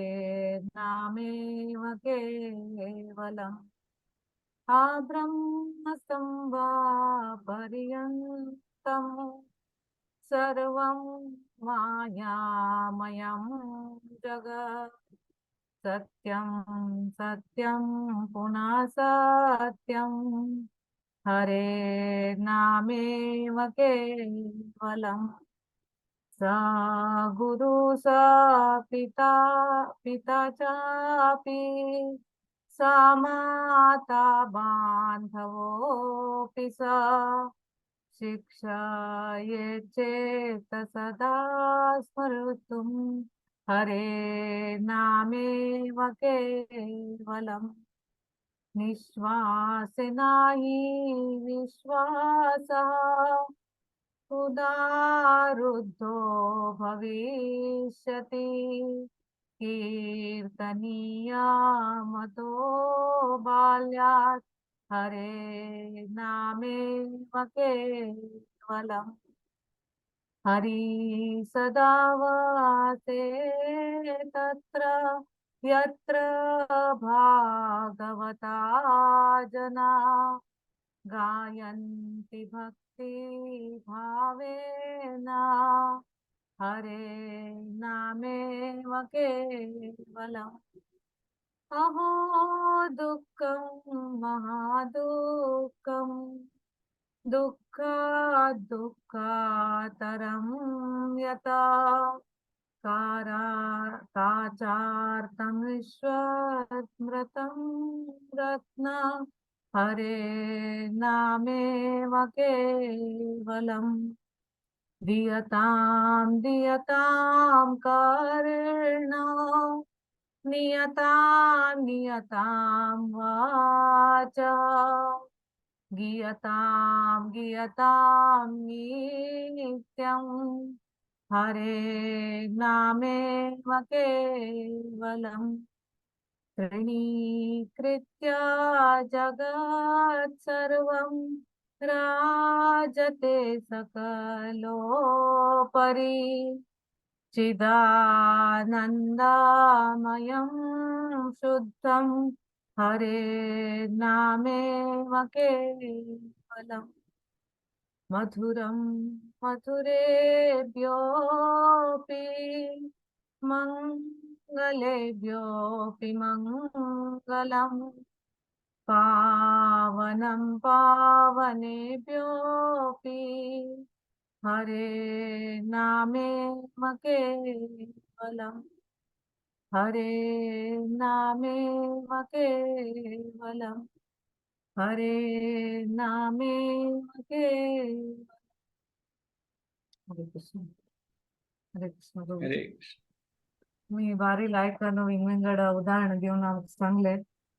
नामेव केवलम् आब्रह्म संवापर्यन्तं सर्वं मायामयं जगत् सत्यं सत्यं पुनः सत्यं हरे नामेव केवलम्. स गुरु स पिता पिता चापि स माता बान्धवोऽपि स शिक्षाये चेत सदा स्मर्तुं हरे नामेव केवलम्. निश्वासे नाही विश्वासः उदारुद्धो भविष्यति कीर्तनीया मतो बाल्यात् हरे नामेव केवलम्. हरि सदा वासे तत्र यत्र भागवता जना गायन्ति भक्ति भावेन हरे नामेव केवलम्. अहो दुःखं महादुःखं दुःखात् दुःखातरं यथा काचार्तं विश्वस्मृतं रत्न हरे नामेव केवलम्। दीयतां दीयतां करुणा नियतां नियतां वाचा गीयतां गीयतां नित्यं हरे नामेव केवलम्। तृणीकृत्य जगत् सर्वं राजते सकलोपरि चिदानन्दमयं शुद्धं हरे नामेव केवलम्। मधुरं मधुरेभ्योऽपि मङ्गलेभ्योऽपि मङ्गलम् पावनं पावनेभ्योऽपि हरे नामेव केवलम्। हरे नामेव केवलम्। हरे नामेव केवलम्। हरे कृष्ण हरे कृष्ण प्रभुजी। हरे कृष्ण। मी भारी लायक विंगड उदाहरण दिवन आमकां सांगलें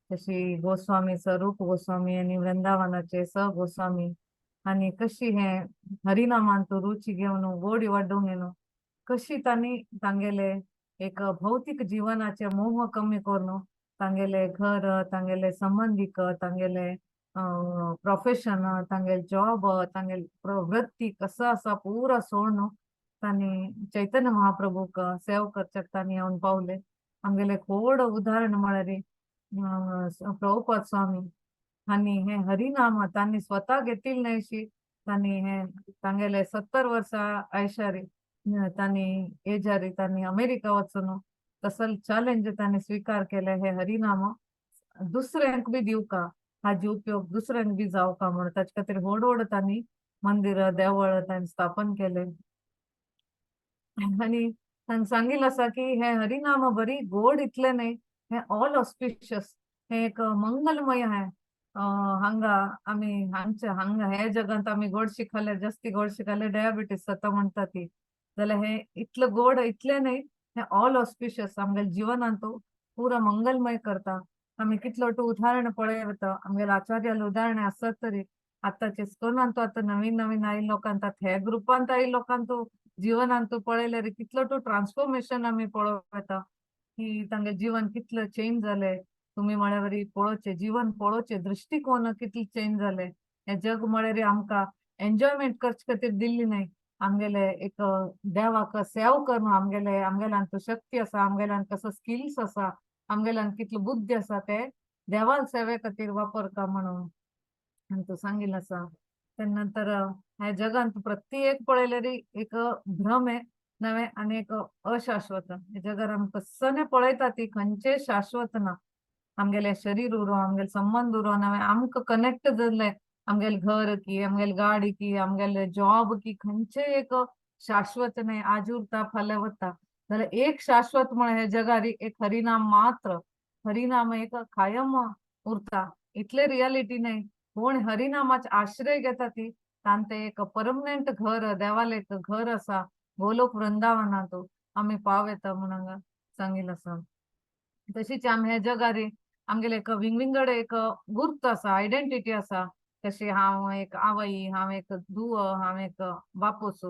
तशी गोस्वामी स्वरूप गोस्वामी आनी वृंदावनाचे स गोस्वामी आनी कशी हें हरिनामांत रुची घेवन गोडी वाडोवंक येवन कशी तांणी तांगेले एक भौतीक जिवनाचे मोह कमी करून तांगेले घर, तांगेले संबंदीक, तांगेले प्रोफेशन, तांगेले जॉब, तांगेले प्रवृत्ती कसो आसा पुरा सोडून तांणी चैतन्य महाप्रभूक सेव करच्याक तांणी येवन पावले. आमगेले खोड उदाहरण म्हळ्यार प्रभुपाद स्वामी हांणी हें हरिनाम तांणी स्वता घेतिल्लें न्हयशी तांणी हें तांगेले 70 वर्सां आयशारी तांणी एजारी तांणी अमेरिका वचून तसल चॅलेंज तांणी स्विकार केलें. हे हरिनाम दुसऱ्यांक बी दिवका, हाजी उपयोग दुसऱ्यांक बी जावका म्हणून ताचे खातीर व्हड व्हड तांणी मंदिर देवळ तांणी स्थापन केलें. आनी तांणी सांगिल्लें आसा की हें हरिनाम बरी गोड इतलें न्हय, हें ऑल ऑस्पिशियस, हें एक मंगलमय हें. हांगा आमी हांगच्या हांगा हे जगांत आमी गोड शिकले, जास्ती गोड शिकले डायबिटीस जाता म्हणटा ती, जाल्यार हें इतलें गोड इतलें न्हय, हें ऑल ऑस्पिशियस आमगेल्या जिवनांत पुरा मंगलमय करता. आमी कितलो टू उदाहरण पळय वता, आमगेल्या आचार्याले उदाहरण आसत तरी आतांचे इस्कॉनांत आतां नवीन नवीन आयिल्ले लोकांत आतां हे ग्रुपांत आयिल्ले लोकांत जिवनांत पळयल्यार कितलो टू ट्रान्सफॉर्मेशन आमी पळोवं येता की तांगे जीवन कितलें चेंज जालें. तुमी म्हळ्या वरी पळोवचें जीवन, पळोवचें दृश्टिकोन कितलें चेंज जालें. हें जग म्हळ्यार आमकां एन्जॉयमेंट करचे खातीर दिल्ली न्हय, आमगेले एक देवाक सेव करून आमगेले आमगेल्यान शक्ती आसा, आमगेल्यान कसो स्किल्स आसा, आमगेल्यान कितलो बुद्धी आसा ते देवाल सेवे खातीर वापरता म्हणून आमकां सांगिल्लें आसा. ते नंतर ह्या जगांत प्रत्येक पळयल्यार एक भ्रम आहे नवें आनी एक अशाश्वत. ह्या जगार आमकां कसने पळयता ती खंयचें शाश्वत ना. आमगेलें शरीर उरो, आमगेले संबंद उरो, नवें आमकां कनेक्ट जाल्लें आमगेलें घर की, आमगेली गाडी की, आमगेलें जॉब की, खंयचें एक शाश्वत न्हय. आज उरता फाल्यां वता. जाल्यार एक शाश्वत म्हळ्यार ह्या जगार एक हरिनाम मात्र, हरिनाम एक कायम उरता. इतलें रियलिटी न्हय. कोण हरिनामाचे आश्रय घेता ती तांचे एक परमनंट घर, देवालें एक घर आसा गोलोक वृंदावनांत आमी पाव येता म्हूण हांगा सांगिल्लें आसा. तशीच आमी ह्या जगार आमगेले एक विंगविंगड एक गुर्त आसा, आयडेंटिटी आसा. तशी हांव एक आवय, हांव एक धुव, हांव एक बापूस,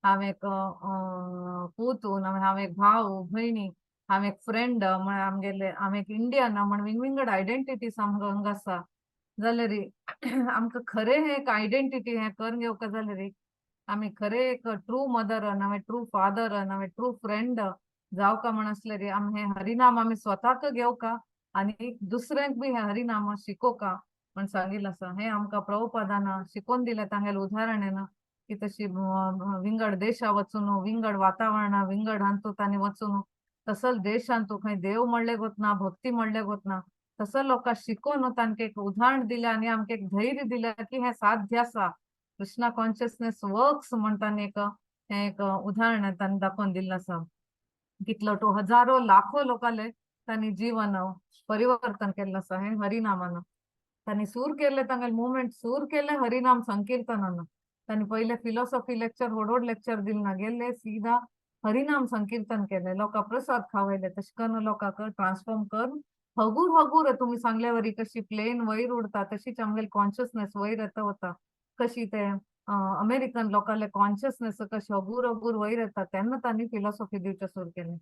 हांव एक पूत, हांव एक भाव भयणी, हांव एक फ्रेंड म्हळ्यार आमगेले हांव एक इंडियन म्हण विंगविंगड आयडेंटिटीज आमकां हांगा आसा. जाल्यार आमकां खरें हें एक आयडेंटिटी हें करून घेवका जाल्यार आमी खरें एक ट्रू मदर, नवें ट्रू फादर, नवें ट्रू फ्रेंड जावका म्हण आसल्यार आमी हें हरिनाम आमी स्वताक घेवका आनी दुसऱ्यांक बी हें हरिनाम शिकोवका म्हण सांगिल्लें आसा. हें आमकां प्रभुपादान शिकोवन दिलें तांगेलें उदाहरणान की तशी विंगड देशा वचून, विंगड वातावरणा, विंगड हांतू तांणी वचून तसल देशांत खंय देव म्हणले गोतना, भक्ती म्हणले गोतना, तसं लोकांक शिकोवन तांकां एक उदाहरण दिलें आनी आमकां एक धैर्य दिलें की हें साध्य आसा. कृष्णा कॉन्शियसनेस वर्क्स म्हण तांणी एक हें एक उदाहरण तांणी दाखोवन दिल्लें आसा. कितलो टू हजारो लाखो लोकांले तांणी जीवन परिवर्तन केल्लें आसा हें हरिनामान. तांणी सूर केले तांगेले मुवमेंट सूर केले हरिनाम संकीर्तनान. तांणी पयले फिलॉसॉफी लेक्चर व्हड व्हड लेक्चर दिले ना, गेल्ले सीधा हरिनाम संकीर्तन केले, लोकां प्रसाद खावयले, तशें करून लोकांक ट्रान्सफॉर्म करून हगूर हगूर तुम्ही सांगल्यावरी कशी प्लेन वयर उडता तशीच आमगेले कॉन्शियसनेस वयर येता वता, कशी ते अमेरिकन लोकांले कॉन्शियसनेस कशी हगूर हगूर वयर येता तेन्ना तांणी फिलॉसॉफी दिवचें सुरू केलें.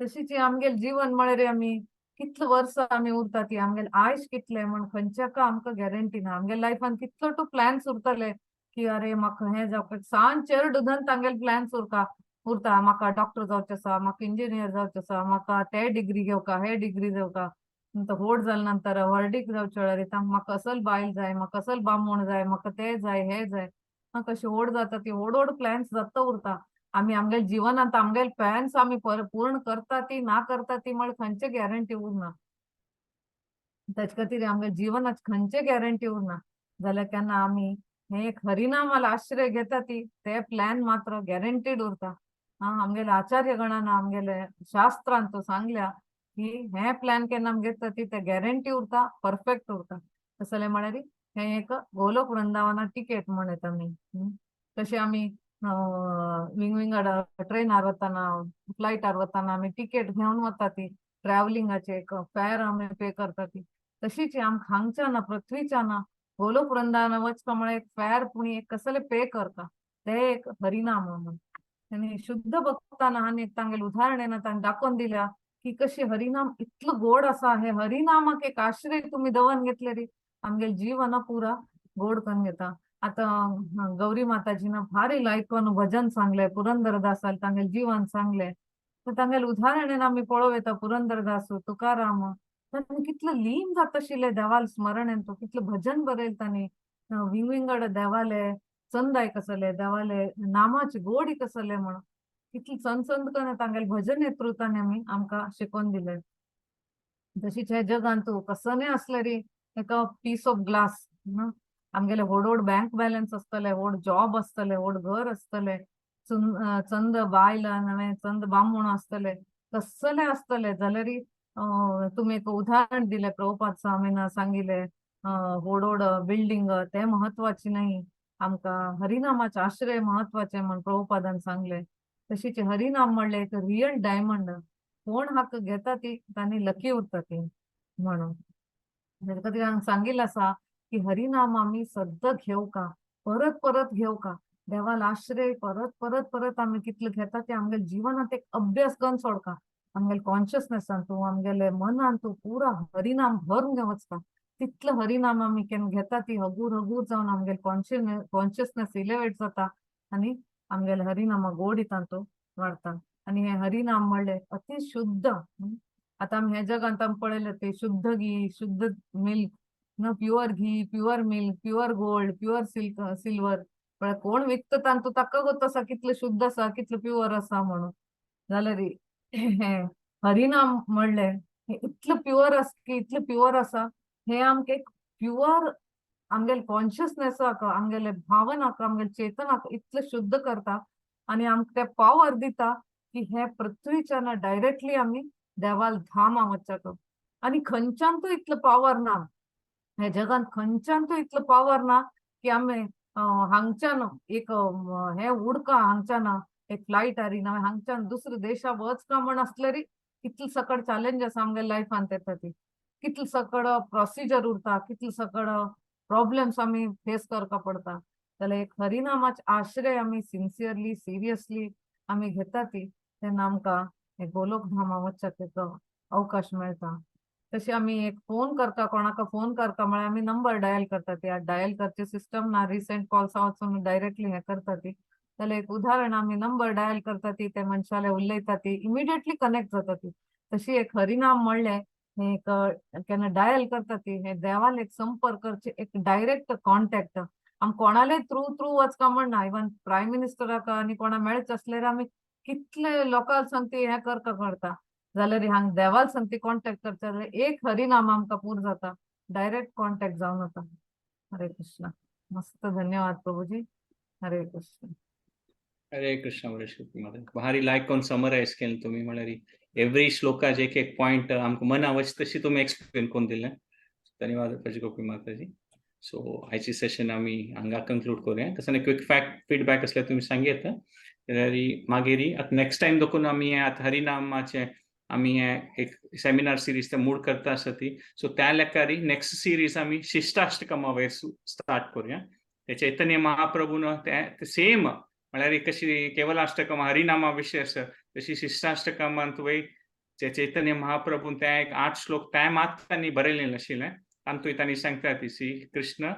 तशीच आमगेले जीवन म्हळ्यार आमी कितले वर्सां आमी उरता ती आमगेले आयुष कितले म्हण खंयच्याक आमकां गॅरंटी ना. आमगेले लायफान कितलो टू प्लॅन्स उरतले की अरे म्हाका हें जावपाक सान चेड धन तांगेले प्लॅन्स उरता उरता, म्हाका डॉक्टर जावचें आसा, म्हाका इंजिनियर जावचें आसा, म्हाका ते डिग्री घेवका, हे डिग्री घेवका, नंतर व्हड जाले नंतर व्हर्डीक जावचें अरे तांकां म्हाका असल बायल जाय, म्हाका असल बामण जाय, म्हाका ते जाय, हे जाय. कशें व्हड जाता ती व्हड व्हड प्लॅन्स जाता उरता. आमी आमगेले जिवनांत आमगेले प्लॅन्स आमी पूर्ण करता ती ना करता ती म्हळ्यार खंयचे गॅरंटी उरना. ताचे खातीर आमगे जिवनात खंयचे गॅरंटी उरना. जाल्यार केन्ना आमी हे एक हरिनामाला आश्रय घेता ती ते प्लॅन मात्र गॅरंटीड उरता. आमगेले आचार्य गणान आमगेले शास्त्रान तो सांगल्या की हे प्लॅन केन्ना आमी घेता ती ते गॅरंटी उरता, परफेक्ट उरता. तसलें म्हळ्यार हें एक गोलोक वृंदावना टिकेट म्हण येता आमी. तशें आमी विंगविंगड ट्रेनार वतना फ्लायटार वतना आमी टिकेट घेवन वता ती ट्रॅव्हलिंगाचे एक फेर आमी पे करता ती. तशीच आमकां हांगच्या ना पृथ्वीच्या ना गोलोक वृंदावन वचपा म्हळ्यार एक फेर पूण एक कसले पे करता ते एक हरिनाम म्हणून. आनी शुद्ध भक्तान आनी तांगेले उदाहरण तांणी दाखोवन दिल्या की कशी हरिनाम इतलो गोड आसा, हे हरिनामाक एक आश्रय तुमी दवन घेतले री आमगेले जीवन पुरा गोड करून घेता. आतां गौरी माताजीन भारी लायक भजन सांगले, पुरंदरदासाल तांगेले जीवन सांगले, तर तांगेले उदाहरण आमी पळोवं येता. पुरंदरदास तुकाराम तांणी कितले लीन जाता आशिल्ले देवाल स्मरण, तो कितले भजन बरयले तांणी, विंगविंगड देवाले चंदाय कसले, देवाले नामाची गोडी कसले म्हण कितले चंद चंद करून तांगेले भजन नेतृत्वाने आमी आमकां शिकोवन दिले. तशीच हे जगांत कसलें आसलें री एका पीस ऑफ ग्लास आमगेले व्हड व्हड बँक बॅलन्स आसतले, व्हड जॉब आसतले, व्हड घर आसतले, चंद बायल नवें चंद बामूण आसतले, कसले आसतले जाल्यार तुमी एक उदाहरण दिलें प्रभुपाद स्वामीन सांगिल्लें व्हड व्हड बिल्डींग ते म्हत्वाचे न्ही, आमकां हरिनामाचे आश्रय म्हत्वाचे म्हण प्रभुपादान सांगलें. तशीच हरिनाम म्हणलें एक रियल डायमंड, कोण हाका घेता ती तांणी लकी उरता ती म्हणून. तेजे खातीर हांगा सांगिल्लें आसा की हरिनाम आमी सद्दां घेवका, परत परत घेवका, देवाल आश्रय परत परत परत आमी कितले घेता ते आमगेले जिवनांत एक अभ्यास करून सोडका, आमगेले कॉन्शियसनेसान तूं आमगेले मनान तूं पुरा हरिनाम भरून वचता. तितलें हरिनाम आमी केन्ना घेता ती हगूर हगूर जावन आमगेले कॉन्शियसनेस इलेवेट जाता आनी आमगेले हरिनामा गोड तांतू वाडता. आनी हें हरिनाम म्हणलें अति शुद्ध. आतां आमी ह्या जगांत आमी पळयलें ते शुद्ध घी, शुद्ध मिल्क ना, pure ghee, pure milk, pure gold, pure silk silver, म्हळ्यार कोण विकता तांतू ताका गोत आसा कितलें शुद्ध आसा कितलें प्युअर आसा म्हणून. जाल्यार हें हरिनाम म्हणलें हें इतलें प्युअर आसा की इतलें प्युअर आसा हें आमकां एक प्युअर आमगेले कॉन्शियसनेसाक, आमगेले भावनाक, आमगेले चेतनाक इतलें शुद्ध करता आनी आमकां ते पावर दिता की हे पृथ्वीच्यान डायरेक्टली आमी देवाल धामा वचक. आनी खंयच्यान तो इतलो पावर ना ह्या जगांत, खंयच्यान तो इतलो पावर ना की आमी हांगच्यान एक हे उडका, हांगच्यान एक फ्लायट हारी ना हांगच्यान दुसऱ्या देशा वच का म्हण आसल्यार कितले सकड चॅलेंजस आमगे लायफांत येता ती, कितले सकड प्रोसिजर उरता, कितले सकड प्रॉब्लम्स आमी फेस करपा पडता. जाल्यार एक हरिनामाचे आश्रय आमी सिन्सियरली सिरियसली आमी घेता ती तेन्ना आमकां हे गोलोक धामा वचपाक एक अवकाश मेळटा. तशें आमी एक फोन करता, कोणाक फोन करता म्हळ्यार आमी नंबर डायल करता ती, आतां डायल करची सिस्टम ना, रिसेंट कॉल्स वचून डायरेक्टली हें करता ती. जाल्यार एक उदाहरण आमी नंबर डायल करता ती ते मनशाले उलयता ती इमिडिएटली कनेक्ट जाता ती. तशी एक हरिनाम म्हणलें हें एक केन्ना डायल करता ती हें देवाल एक संपर्क करचें एक डायरेक्ट कॉन्टेक्ट. आम कोणाले थ्रू थ्रू वचका म्हणना, इवन प्रायम मिनिस्टराक आनी कोणा मेळचें आसल्यार आमी कितले लोकांक सांगती हें करता करता, जाल्यार हांगा देवाल सांगती कॉन्टेक्ट करता जाल्यार एक हरिनाम आमकां पूर जाता, डायरेक्ट कॉन्टेक्ट जावन वता. हरे कृष्ण. मस्त, धन्यवाद प्रभुजी. हरे कृष्ण. हरे कृष्ण. भारी लायक कोन समरायज केलें तुमी, म्हळ्यार एवरी श्लोकाचे एक एक पॉयंट आमकां मना वच तशी तुमी एक्सप्लेन करून दिलें. धन्यवाद प्रजगोपी माताजी. सो आयची सेशन आमी हांगा कंक्लूड करूया. तसो क्विक फॅक्ट फिडबॅक आसल्यार तुमी सांगयत. जाल्यार मागीर आतां नेक्स्ट टायम देखून आमी आतां हरिनामाचें आमी हें एक सेमिनार सिरीज ते मूड करता आसा ती. सो त्या लेखारी नेक्स्ट सिरीज आमी शिष्टाष्टकमा वयर स्टार्ट करूया. ते चैतन्य महाप्रभून ते सेम म्हळ्यार एक कशी केवलाष्टकम हरिनामा विशय आसा, तशी शिष्टाष्टकमांत वय चैतन्य महाप्रभून ते एक 8 श्लोक त्या मात तांणी बरयलें नाशिल्लें. तांतूय तांणी सांगता ती श्री कृष्ण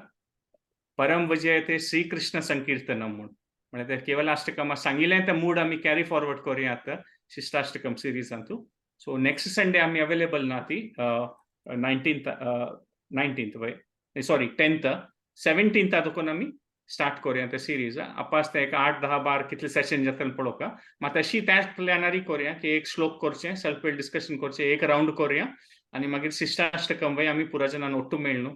परम विजय ते श्रीकृष्ण संकीर्तनम म्हूण. म्हळ्यार ते केवलाष्टकमा सांगिल्लें ते मूड आमी कॅरी फॉरवर्ड करूया आतां शिष्टाष्टकम सिरीजांतू. सो नेक्स्ट संडे आमी अवेलेबल ना ती 19th वय, सॉरी 10th 17th देखून आमी स्टार्ट करूया ते सिरीज. आपास ते एक 8, 10, 12 कितले सेशन जातले पळोवका. मात अशी त्याच प्लॅनारी करूया की एक श्लोक करचें, सेल्फ हेल्प डिस्कशन करचें, एक रावंड करूया आनी मागीर शिष्टाष्टकम वय आमी पुरा जणान ಒಟ್ಟು मेळ्ळू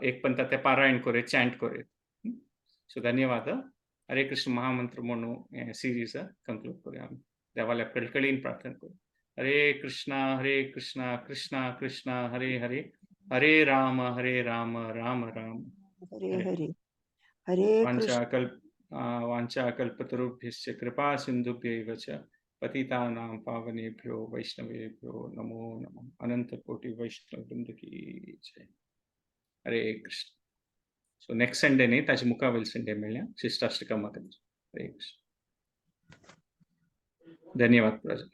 एक पंता ते पारायण करूया, चॅन्ट करूया. सो धन्यवाद. हरे कृष्ण महामंत्र म्हणून सिरीज कंक्लूड करूया आमी. देवाल्या कळकळीन प्रार्थना करूया. हरे कृष्णा हरे कृष्णा कृष्णा कृष्णा हरे हरे, हरे राम हरे राम राम राम हरे हरे. हरे कृष्ण. वाञ्छाकल्पतरुभ्यश्च कृपा सिन्धुभ्यैव च पतितानां पावनेभ्यो वैष्णवेभ्यो नमो नमः. अनंत कोटि वैष्णव वृंद की जय. हरे कृष्ण. सो नेक्स्ट संडे न्ही, ताजे मुखावेल संडे मेळया शिष्टाष्टकम. हरे कृष्ण. धन्यवाद प्रजा.